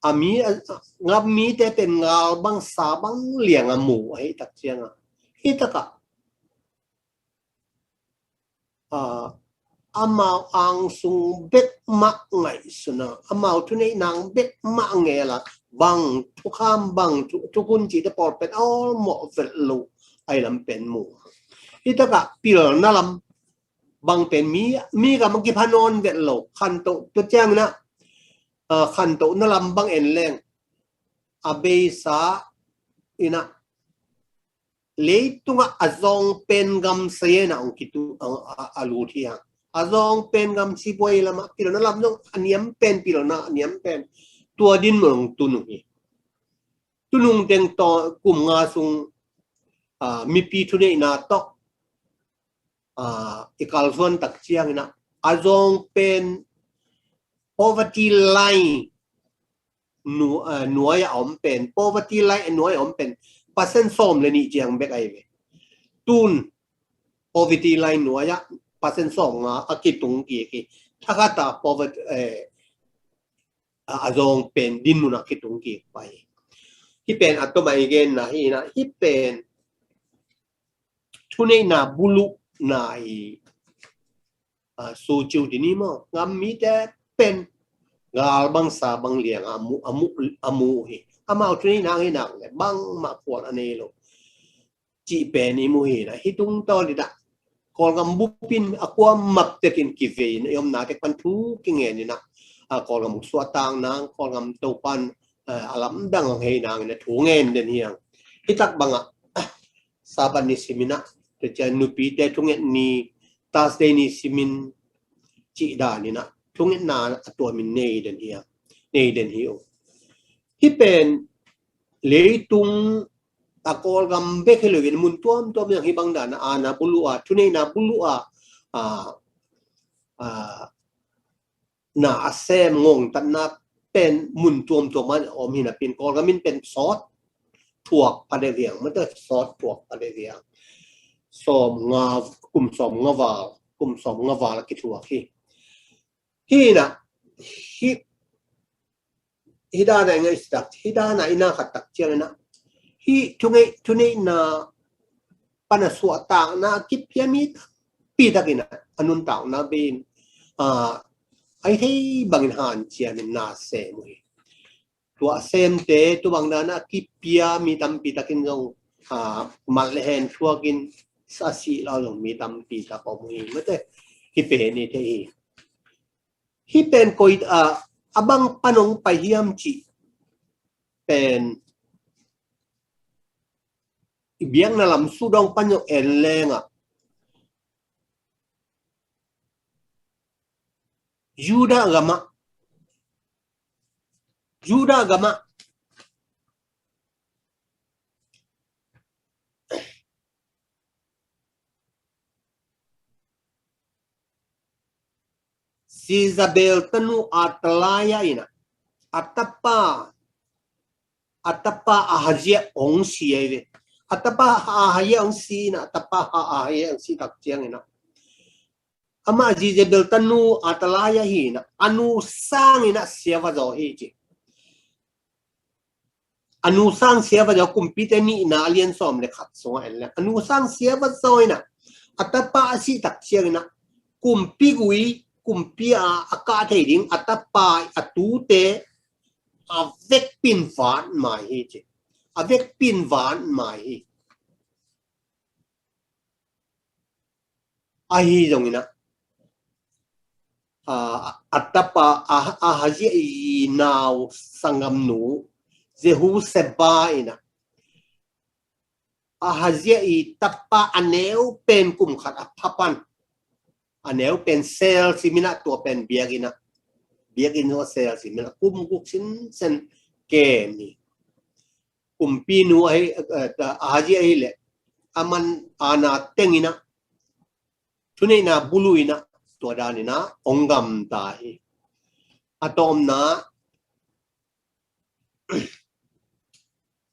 a mi, a, a, ngap mite pen ngal bang sa bang liang a mu ahih tak ciangah, hih takah ah, amau angsung bek mah ngaihsun a, amau thuneihna bek mah ngel a, bang thukham, bang thu, thukhun cihte pawl pen a awlmawh vet lo ahi lam pen mu. Hih takah pilna lam bang pen mi, mi gam a kipha nawn vet lo, khantoh, tua ciangin ah, ah, khantohna lam bang en leng a beisa in ah leitungah a zawng pen gam sayen ah hong kitu, a, a, a lut hi hang. A zawng pen gam sibuai lamah pilna lam zong a niam pen, pilna a niam pen, tua dinmun hong tun uh hi. Tu nung teng tawh kum nga sung, ah, mipi thuneihna tawh, ah, i kalsuan tak ciangin ah a zawng pen poverty line nu-, ah, nuai a om pen, poverty line a nuai a om pen percent sawm le nih ciang bek ahi ve. Tun poverty line nuai ah percent sawm nga a kitung kik hi. Thakhat ah poverty, eh, a, a zawng pen dinmun ah kitung kik pah hi. Hih pen a tawmah i genna hi-in ah, hih pen thuneihna buluhna hi. Ah, suciu dini maw, ngam mite pen ngal bang sa bang liang a mu, a mu, a mu hi. Amau thuneihna hi nak le bangmah khual a nei lo cih pen i mu hi-in ah, hih tungtawn in ah Kawlgam bup in a kuamah tekin kivei in i omna tek pan thu kingen in ah, a, Kawlgam suahtak nang, Kawlgam Topan, a, a lamdang hong hei nangin ah thu ngen den hi hang. Hih tak bangah, a, Sabbath ni simin ah, tua ciang nupite thunget ni, Thursday ni simin cih danin ah thungetna a tuamin nei den hi hang, nei den hi uh. Hih pen leitung a Kawlgam bek hi loin mun tuamtuam ah hih bang dan a aana buluh a, thuneihna buluh a, a, a, na a sem ngongtatna pen mun tuamtuam ah om hi napi-in Kawlgam in pen sawt thuak pha deuh hi hang, mate, sawt thuak pha deuh hi hang. Sawm nga, kum sawm nga val, kum sawm nga val a kithuak hi. Hih in ah, hih, hih dan a i ngaihsut tak, hih dan a i na khat tak ciangin ah, hih thungeih, thuneihna pan a suahtakna a kipia mi tampi takin ah a nuntakna bei-in, a, a i thei bangin hanciamin na sem uh hi. Tua a semte, tua bang dan a kipia mi tampi takin zong, a, mal le hen thuakin a sih lo zong mi tampi tak om uh hi, mate. Hih pen i thei hi. Hih pen koi, a, a bang pan hong pai hiam cih pen i biakna lam sut dong pan hong en leng ah, Judah gamah, Judah gamah Jezebel tanu Athaliah in ah, a tapa, a tapa Ahaziah hong si ahi ve. A tapa Ahaziah hong si in ah, a tapa Ahaziah hong si tak ciangin ah, amah Jezebel tanu Athaliah hi in ah, a nu sangin ah sia va zaw hi ci. A nu sang sia va zaw, Kumpite nihna a lian sawm le khat sungah en leng, a nu sang sia va zaw in ah, a tapa a sih tak ciangin ah, kumpi gui kumpi a a kah thei ding a tapa a tute a vekpi in vat mai hi ci. A vekpi in vat mai hi. Ahi zongin ah, a, a tapa a, Ahazia i nau sanggamnu Jehuseba in ah, Ahazia i tapa a neu pen kum khat a pha pan, a neu pen sel simin ah, tua pen biakinn ah, biakinn zong a sel simin ah kum guk sinsen kem hi. Kumpinu ahi, eh, Ahazia ahi leh aman aana teng in ah, thuneihna buluh in ah, tua dan in ah ong gamta hi. A tawpna,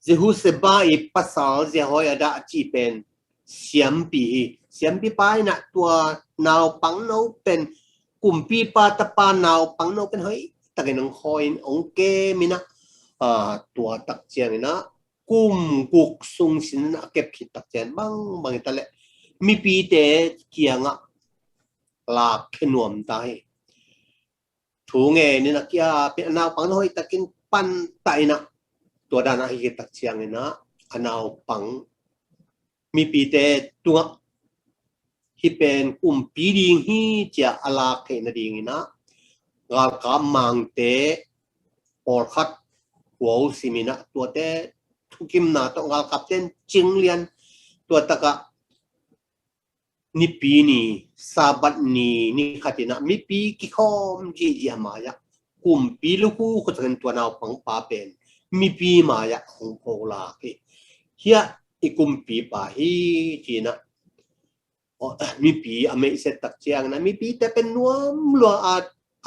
Jehuseba i pasal Jehoiada a ci pen siampi hi. Siampipa in ah tua naupangno pen kumpipa tapa naupangno pen hoihtakin ong khawi in ong kem in ah, ah, tua tak ciangin ah kum guk sung sin a kep khit tak ciang bangbang hi ta leh mipite kiangah lak khe nuam ta hi. Thu ngen in a kia pen a naupang na hoih takin pan ta in ah, tua dan a hi khit tak ciangin ah a naupang mipite tungah hih pen kumpi ding hi ci-a a lak theih nadingin ah galkap mangte pawlkhat kua uh simin ah, tuate thukimna tawh galkapte in cing lian, tua takah Nipi ni, Sabbath ni, ni khat in ah mipi kikhawm zihziah mai-ah kumpi lukhu khuasakin tua naupangpa pen mipi mai-ah hong pholak hi. Hiah i kumpipa hi ci-in ah, aw, mipi a meihset tak ciangin ah mipite pen nuam lua a,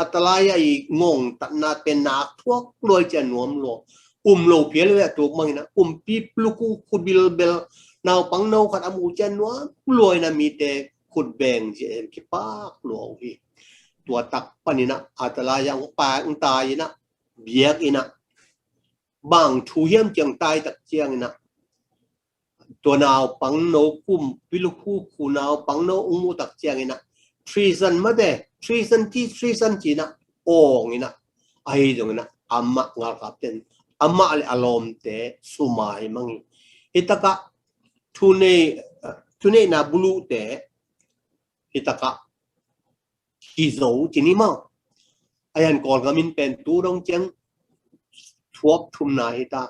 Ataliah i ngongtatna pen nak thuak lua hi ci-a nuam lua. Um lo phial ve a tuk mangin ah kumpi lukhu khu bilbel naupangno khat a mu ci-a nuam lua in ah mite khut beng zia en kipak lua uh hi. Tua tak panin ah Ataliah hong pai hong tai in ah biakinn ah bang thu hiam ci-a tai tak ciangin ah tua naupangno kumpi lukhu khu naupangno hong muh tak ciangin ah treason mate, treason ci, treason ci-in ah awng in ah, ahi zongin ah amah galkapte in amah le a lawmte sumai mang hi. Hih takah thunei, thuneihna buluhte hih takah kizo ci ni maw. A hian Kawlgam in pen tu dong ciang thuap thumna hi ta,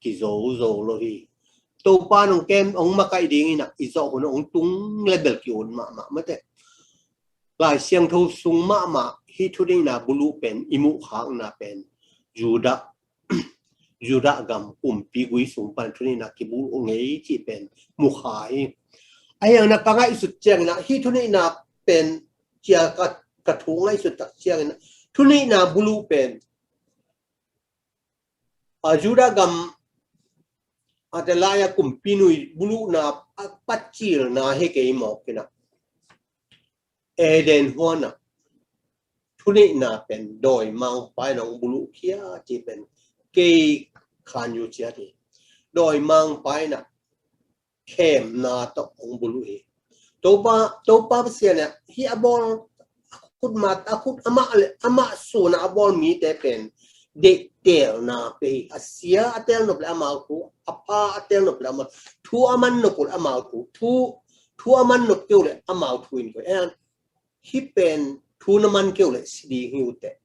kizo zo lo hi. Topa in hong kem, hong makaih dingin ah i zawh hun hong tung le bel ki-ut mahmah mate. Lai Siangtho sung mahmah hih thuneihna buluh pen i muhkhakna pen Judah, Judah gam kumpi gui sung pan thuneihna kibuluh ngei cih pen mukha hi. A hiang na ka ngaihsut ciangin ah hih thuneihna pen cia ka, ka thu ngaihsut tak ciangin ah thuneihna buluh pen a Judah gam Ataliah kumpinu i buluhna a patcilna hi kei mawk in ah Eden huan ah thuneihna pen dawimangpa in ah hong buluh khia cih pen kei khan yu ciat hi. Dawimangpa in ah khemna tawh hong buluh hi. Topa, Topa Pasian in ah hih a bawl a khut mat, a khut amah le amah sun ah a bawl mite pen deihtelna pe hi. A sia a teel nop le amau thu, a pha a teel nop le amau thu, a man nop uh le amau thu, thu, thu a man nop kei uh le amau thu in koih. En hih pen thu na man kei uh le si ding hi uh teh.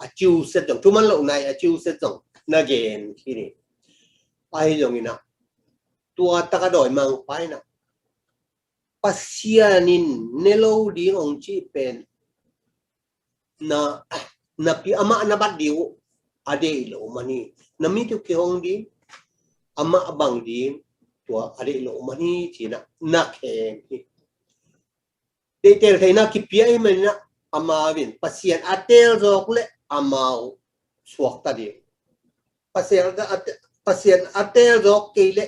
A ciuset zong, thu man loh nai a ciuset zong na gen khin hi. Ahi zongin ah tua tak a dawimangpa in ah Pasian in ne lo ding hong cih pen na, napi amah na bat ding uh a deih loh man hi. Na mit uh kihong ding, amah bang ding, tua a deih loh man hi ci-in ah na khem hi. Deihtel theihna kipia ahih manin ah amau in Pasian a teel zawk le amau suakta ding. Pasian a, Pasian a teel zawk kei le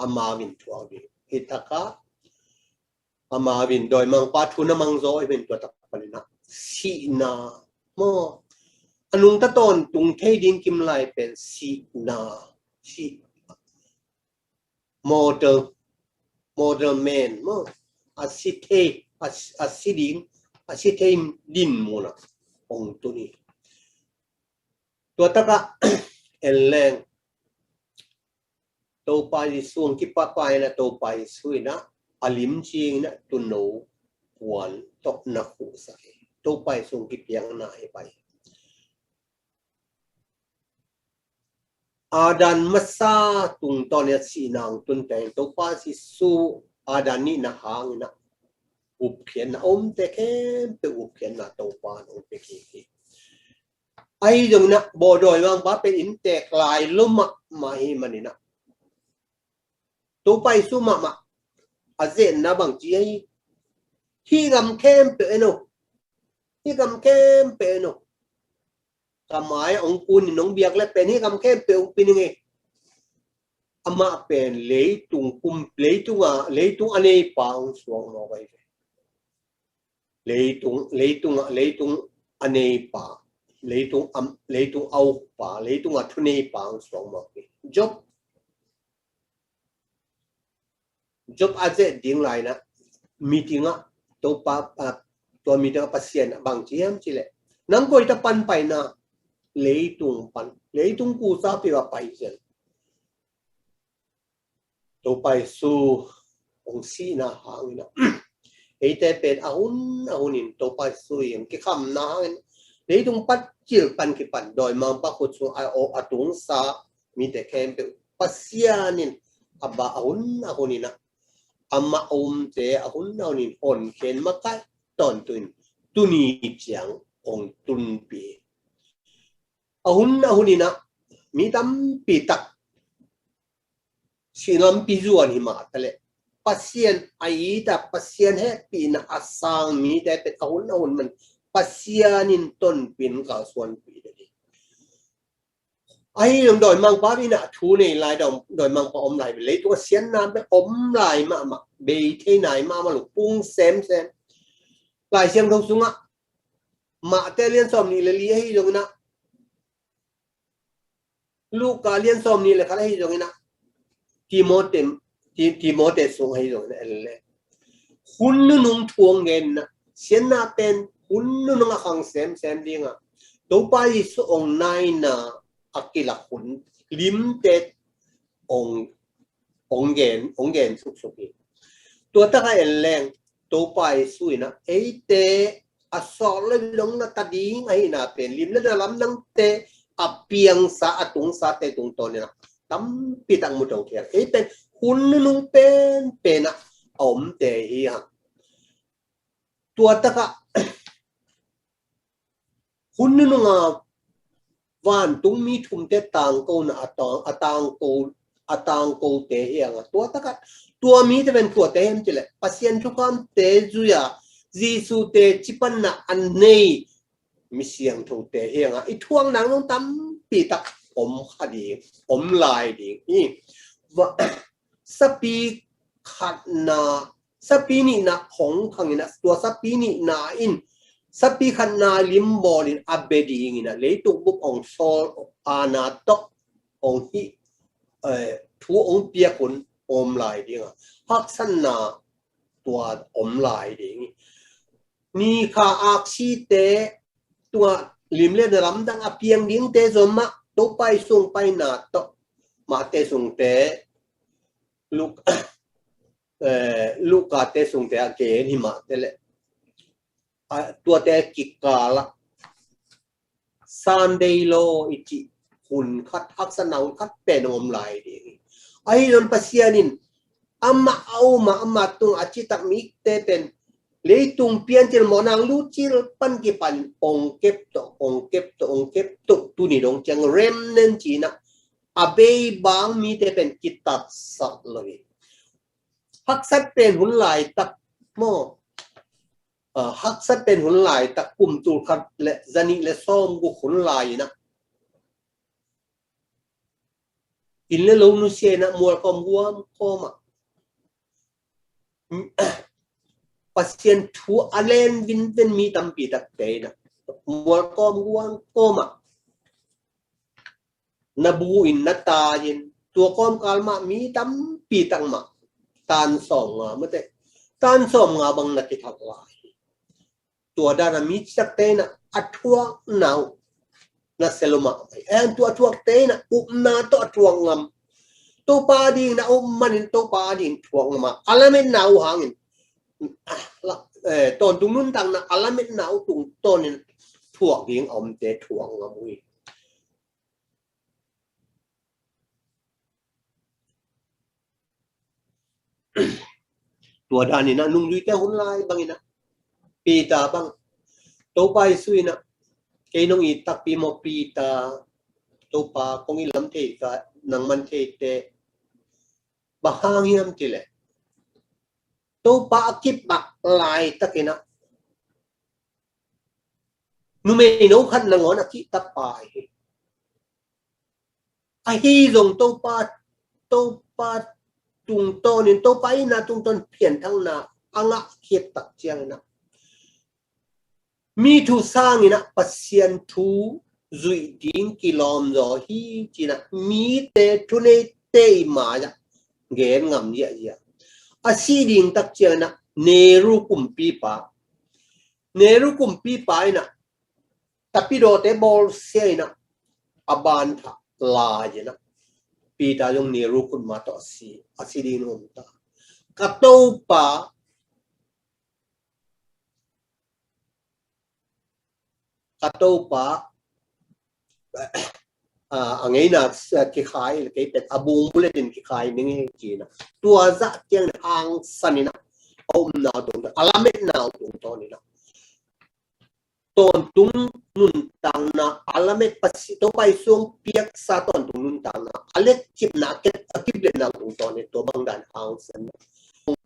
amau in thuak ding. Hih takah amau in dawimangpa thu na mang zaw ahih manin tua tak panin ah sihna maw, a nungta tawntung thei ding kim lai pen sihna, sih, mortal, mortal man maw, a si thei, a, a si ding, a si thei dinmun ah hong tun hi. Tua takah en leng Topa Jesu hong kipapai in ah, Topa Jesu in ah a limci in ah tuuno puan tawh na khuhsak hi. Topa Jesu hong kipiakna hi pai. Adam masa tungtawn in ah sihna hong tun teng Topa Jesu Adam nihna hangin ah gupkhiatna a omte khempeuh gupkhiatna Topa in hong pia kik hi. Ahi zongin ah bawdawi mangpa pen inntek lai lua mahmah hi manin ah Topa Jesu mahmah a zetna bang ci ahi, hih gam khempeuh en o, hih gam khempeuh en o, ka mai ah hong kunin hong biak le pen hih gam khempeuh hong pi ning ei. Amah pen leitung kum, leitung a, leitung a neipa hong suak mawk ahi ve. Leitung, leitung a, leitung a neipa, leitung a, leitung a ukpa, leitung a thuneipa hong suak mawk hi. Job, Job a zet ding lai in ah meeting ah Topa, ah, tua meeting ah Pasian in ah bang ci hiam cih leh, nang koi ta pan pai na? Leitung pan, leitung kusa peuh ah pai zen. Topa Jesu hong sihna hangin ah eite pen a hun a hunin Topa Jesu i hong kikhamna hangin leitung patcil pan kipan dawimangpa khut sung a, a tungsa mite khempeuh Pasian in a ba a hun a hunin ah amah a umte a hun a hunin honkhia in makaih tawntung in tuni ciang hong tunpih. A hun a hunin ah mi tampi tak sih lampi zuan hi mah taleh Pasian a it a, Pasian hehpihna a sang mite pen a hun a hun man Pasian in tonpih in kalsuanpih ding hi. Ahi zong dawimangpa in ah thu nei lai, dawi, dawimangpa om lai, leitung a siatna pen om lai mahmah, bei thei nai mahmah lo, pung semsem. Lai Siangtho sungah Mate lian sawm nih le li ahi zongin ah, Luka lian sawm nih le khat ahi zongin ah, Timote, Ti-, Timote sung ahi zongin ah, en le hun nunung thu hong gen in ah, siatna pen hun nunung a khang semsem ding a, Topa Jesu hong naina a kilak hun limte hong, hong gen, hong gen suksuk hi. Tua takah en leng Topa Jesu in ah eite a sawt lo dong na ta ding ahihna pen lim le na lamdangte a piangsa, a tungsate tungtawn in ah tampi tak mu to thei. Ei pen hun nunung penpen ah a omte hi hang. Tua takah hun nunung a vantungmi thumte tangkona a tang, a tangko, a tangkote hi hang a, tua takah tua mite pen kuate hiam cih leh Pasian thukhamte zui a, Jesu teci panna a nei mi siangthote hi hang a, i thuak nang dong tampi tak om kha ding, om lai ding hi. Va, sapi khatna, sapi nihna hong khang in ah, tua sapi nihna in sapi khatna lim bawl in a bia ding in ah, leitung bup hong sawl, aana tawh hong hih, eh, thu hong piak hun om lai ding a, haksatna tua om lai ding hi. Ni kha aksite tua lim le na lamdang a piang dingte zom mah Topa Jesu hong paina tawh Mate sungte, Luk-, eh, Lukate sungte a gen hi mah taleh, a, tuate kikal ah Sunday law i cih hun khat, haksatna hun khat pen hong om lai ding hi. Ahi zong Pasian in amah a um a, amah tung a citak mite pen leitung piancil mawhna lutcil pan kipan hong kep tawh, hong kep tawh, hong kep tawh, tuni dong ciang remnant ci in ah a bei bang mite pen kitatsak lo hi. Haksat pen hun laitak maw? Ah, haksat pen hun laitak kum tul khat le zanih le sawm guk hun lai in ah, inn le lo nusia in ah, mual kawm guam kawm ah, Pasian thu a len vinven mi tampi takte in ah, mual kawm guam kawm ah na bu in na tai in, tua kawmkal mah mi tampi tak mah tan sawmnga mate, tan sawmnga bang na kithat lai. Tua dan a mi citakte in ah a thuakna uh na sia lua mahmah hi. Ei, tua a thuakte in ah upna tawh a thuak ngam. Topa ading na up manin Topa ading thuak ngam a, a lametna uh hangin, ah, la, eh, tawntung nuntakna a lametna uh tungtawnin thuak ding a omte thuak ngam uh hi. Tua dan in ah nungzuite hun lai bangin ah, Peter bang, Topa Jesu in ah, kei nong it takpi maw Peter, Topa kong it lam thei ka, nangman thei teh, bang hang hiam cih leh, Topa a kipak laitakin ah numei no khat nangawn a kihta pai hi. Ahi zong Topa, Topa tungtawnin, Topa itna tungtawn pianthakna a ngah khit tak ciangin ah, mi thu sangin ah Pasian thu zuih ding kilawm zaw hi ci-in ah mite, thuneite i mai-ah gen ngam ziahziah. A sih ding tak ciangin ah Nero kumpipa, Nero kumpipa in ah tapidawte bawlsia in ah a ban thah lai in ah Peter zong Nero khutma tawh a si, a si ding om ta. Ka Topa, ka Topa, a, a ngeina, a, kikhai, kei pen a bung buletin kikhai ning hi ci-in ah. Tua zah ciangin hangsan in ah a upna uh tungtawn, a lametna uh tungtawn in ah tawntung nuntakna a lamet Pasi-, Topa Jesu hong piaksa tawntung nuntakna a letcipna, a kep, a kipletna uh tungtawn in tua bang dan hangsan.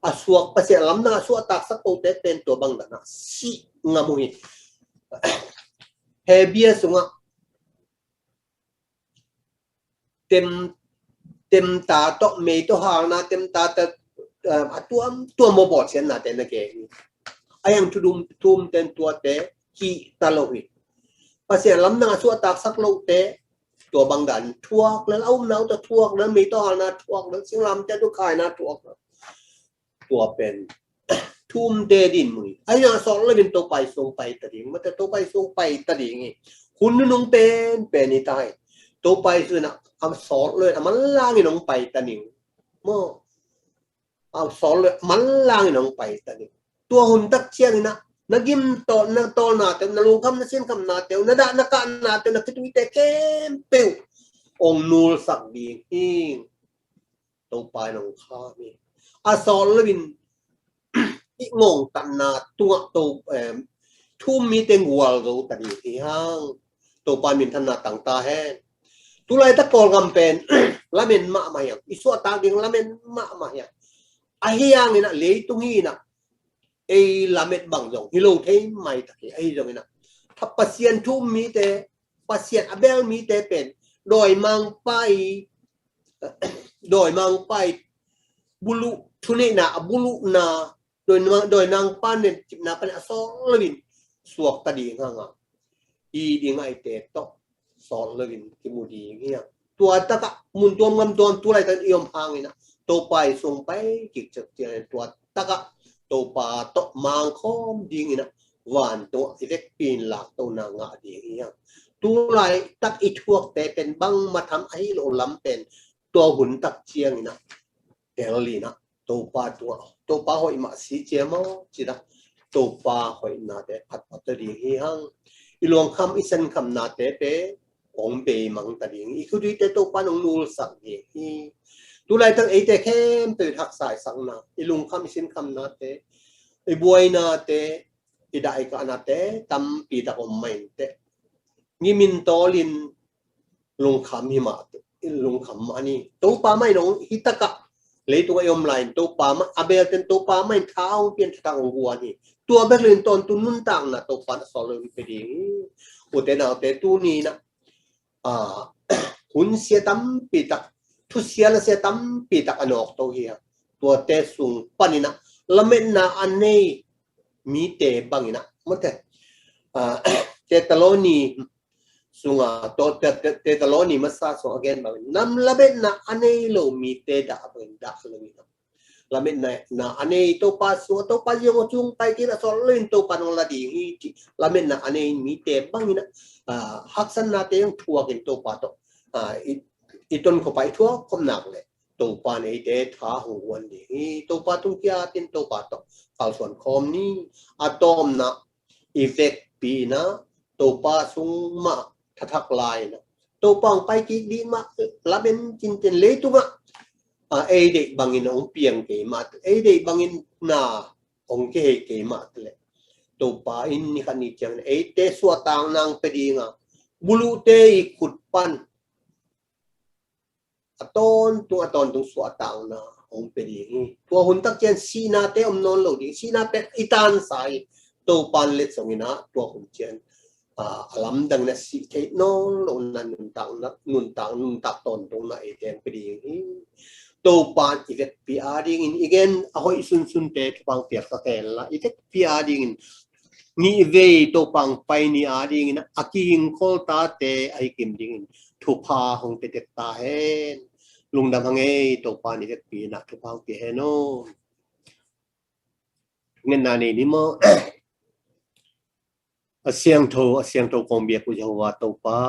A suak, Pasian lamdang a suahtaksak lote pen tua bang dan ah sih ngam uh hi. Hebru sungah tem, temta tawh, mei tawh halna, temta tawh, eh, a tuamtuam aw bawlsiatnate na gen hi. A hiang thu dum, thu umte in tuate kihta lo hi. Pasian lamdang a suahtaksak lote tua bang dan thuak lel, a upna uh tawh thuak lel, mei tawh halna thuak lel, singlamteh tawh khaina thuak lel. Tua pen thu umte dinmun hi. Ahi zongin a sawt loin Topa Jesu hong paita ding, mate, Topa Jesu hong paita ding hi. Hun nunung penpen hi ta hi. Topa Jesu in ah a sawt loin a manlangin hong paita ding. Maw? A sawt loin a manlangin hong paita ding. Tua hun tak ciangin ah na gim tawh, na tawlnate uh, na lungkham, na sinkhamnate uh, na dah na kahnate uh, na khituite khempeuh hong nulsak ding hi. Topa in hong kham hi. A sawt loin i ngongtatna tungah to, em, thu um mite gualzo ta ding hi hang. Topa in minthanna tang ta hen. Tulaitak Kawlgam pen lamen mahmah hi hang. I suahtak ding lamen mahmah hi hang. Ahi hangin ah leitung hi in ah ei lamet bang zong hi lo thei maitak hi. Ahi zongin ah Pasian thu um mite, Pasian a bel mite pen dawimangpa i, dawimangpa i buluh, thuneihna a buluhna, dawi, dawimangpa netcipna panin a sawt loin suakta ding hang a, i ding aite tawh sawt loin kimu ding hi hang. Tua takah mun tuam gam tuam, tulaitak i om hangin ah Topa Jesu hong pai kik ciangin tua takah Topa tawh mangkhawm dingin ah vantungah i vekpi in laktona ngah ding hi hang. Tulaitak i thuakte pen bangmah tham ahi loh lam pen tua hun tak ciangin ah tel in ah Topa tungah, Topa hoih mah si ciam aw ci-in ah Topa hoihnate phatphat ta ding hi hang. I lungkham, i sinkhamnate pen hong beimang ta ding hi. I khituite Topa in hong nulsak ding hi. Tulaitak eite khempeuh in haksa i sakna, i lungkham, i sinkhamnate, i buainate, i dah i kahnate tampi tak om mah inteh. Ngimin tawlin lungkham hi mah, lungkham mah ni. Topa mah in hong, hih takah leitung a i om lai-in Topa mah, a belte in Topa mah in tha hong pia in, tha tak hong guan hi. Tua bek loin tawntung nuntakna Topa in a sawt loin pia ding hi. Ute naute, tuni in ah, ah, hun sia tampi tak, thusia lasia tampi tak a nawkto hi a. Tuate sung panin ah lametna a nei mite bangin ah, mate, ah, Thesalonika sunga, to, Te, Te, Thesalonika masa sunga a gen bangin, nam lametna a nei lo mite dah bangin dah lo in ah, lametna a nei, Topa sung, Topa ziang aw cung pai kik a sawt loin Topa nong la ding hi cih lametna a nei mite bangin ah, ah, haksatnate hong thuakin Topa tawh, ah, i, i tonkhop ah i thuak khop nak leh Topa in eite tha hong guan ding hi. Topa tung kiatin Topa tawh kalsuan khawm ni. A tawpna i vekpi in ah Topa sung mah thathak lai in ah Topa hong pai kik ding mah lamen cinten leitungah, ah, ei deih bangin hong piang kei mah, ei deih bangin na hong kihei kei mah leh Topa in ni khat ni ciangin eite suahtakna hong pia ding a, buluhte i khut pan a tawntung a tawntung suahtakna hong pia ding hi. Tua hun tak ciang sihnate om nawn lo ding, sihna pek i tansa hi. Topa in letsong in ah tua hun ciang, ah, a lamdang in ah sih theih nawn lo in ah nuntak, nuntak, nuntak tawntungna eite hong pia ding hi. Topa in i vekpi adingin i gen a hoih sunsunte thupha hong piak ka khen la, i vekpi adingin nih vei Topa hong pai ni adingin a kihingkol tate a hi kim dingin thupha hong pia tek ta hen. Lungdam hang ei, Topa in i vekpi in ah thupha hong pia hen aw. Ngetna nei ni maw? A siangtho, a siangtho kong biak uh Jehovah Topa.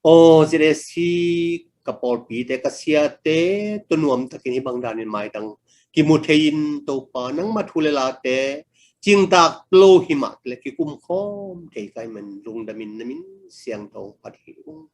Aw, Z S C ka pawlpite, ka siate tawh nuamtakin hih bang danin maitang kimu thei-in Topa, nangma thu le late cingtak lo hi mah leh kikum khawm thei ka hih man lungdamin na min siangtho phat hi ung.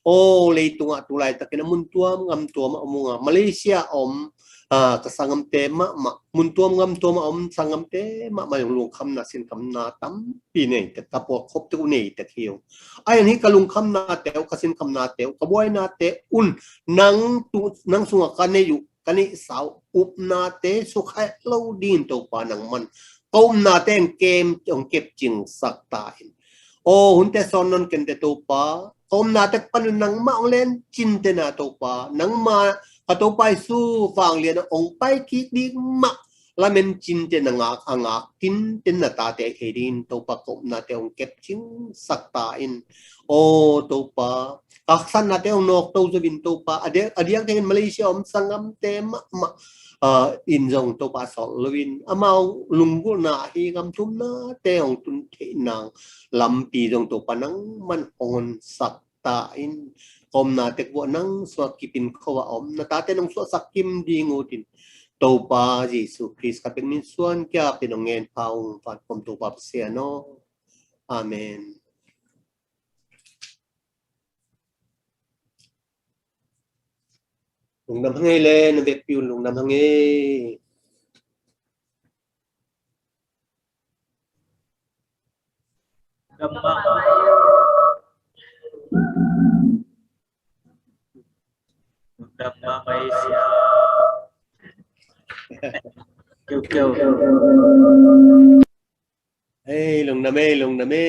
Aw, leitungah tu laitakin a mun tuam gam tuam a om ung a, Malaysia a om, ah, ka sanggamte mahmah, mun tuam gam tuam a om sanggamte mahmah zong lungkhamna sinkhamna tampi nei tek, ka puak khop tek uh nei tek hi ung. Ahi zongin hih ka lungkhamnate uh, ka sinkhamnate uh, ka buainate un nang tu, nang sungah ka nei uh, ka neihsa uh upnate sukha lo dingin Topa nangman ka upnate hong kem, hong kepcingsak ta in. Aw, hunte sawn non kente Topa, ka upnate pan un nangmah hong len cintena Topa, nangma ka Topa Jesu vanglian hong pai kik ding mah lamen cinte na ngak, a ngak tinten na tate a hi thei dingin Topa ka upnate hong kepcingsak ta in. Aw Topa, ka haksatnate hong nawkto zo in Topa, a diak, a diak dingin Malaysia om sanggamte mahmah, ah, in zong Topa sawt loin amau lunggulhna ahi gam thumnate hong tun theih nang lampi zong Topa nangman hong honsak ta in. Ka upna tek vuah nang suak kipin kho a om na tate nong suahsak kim ding uh tin Topa Jesu Khrist ka pek min suan kiapin hong ngen pha ung, van khawm Topa Pasian aw. Amen. Lungdam hang ei le, na vekpi un lungdam hang ei. Lungdam mahmah. Lungdam mahmah ei sia. Kiu, kiu. Ei, lungdam ei, lungdam ei.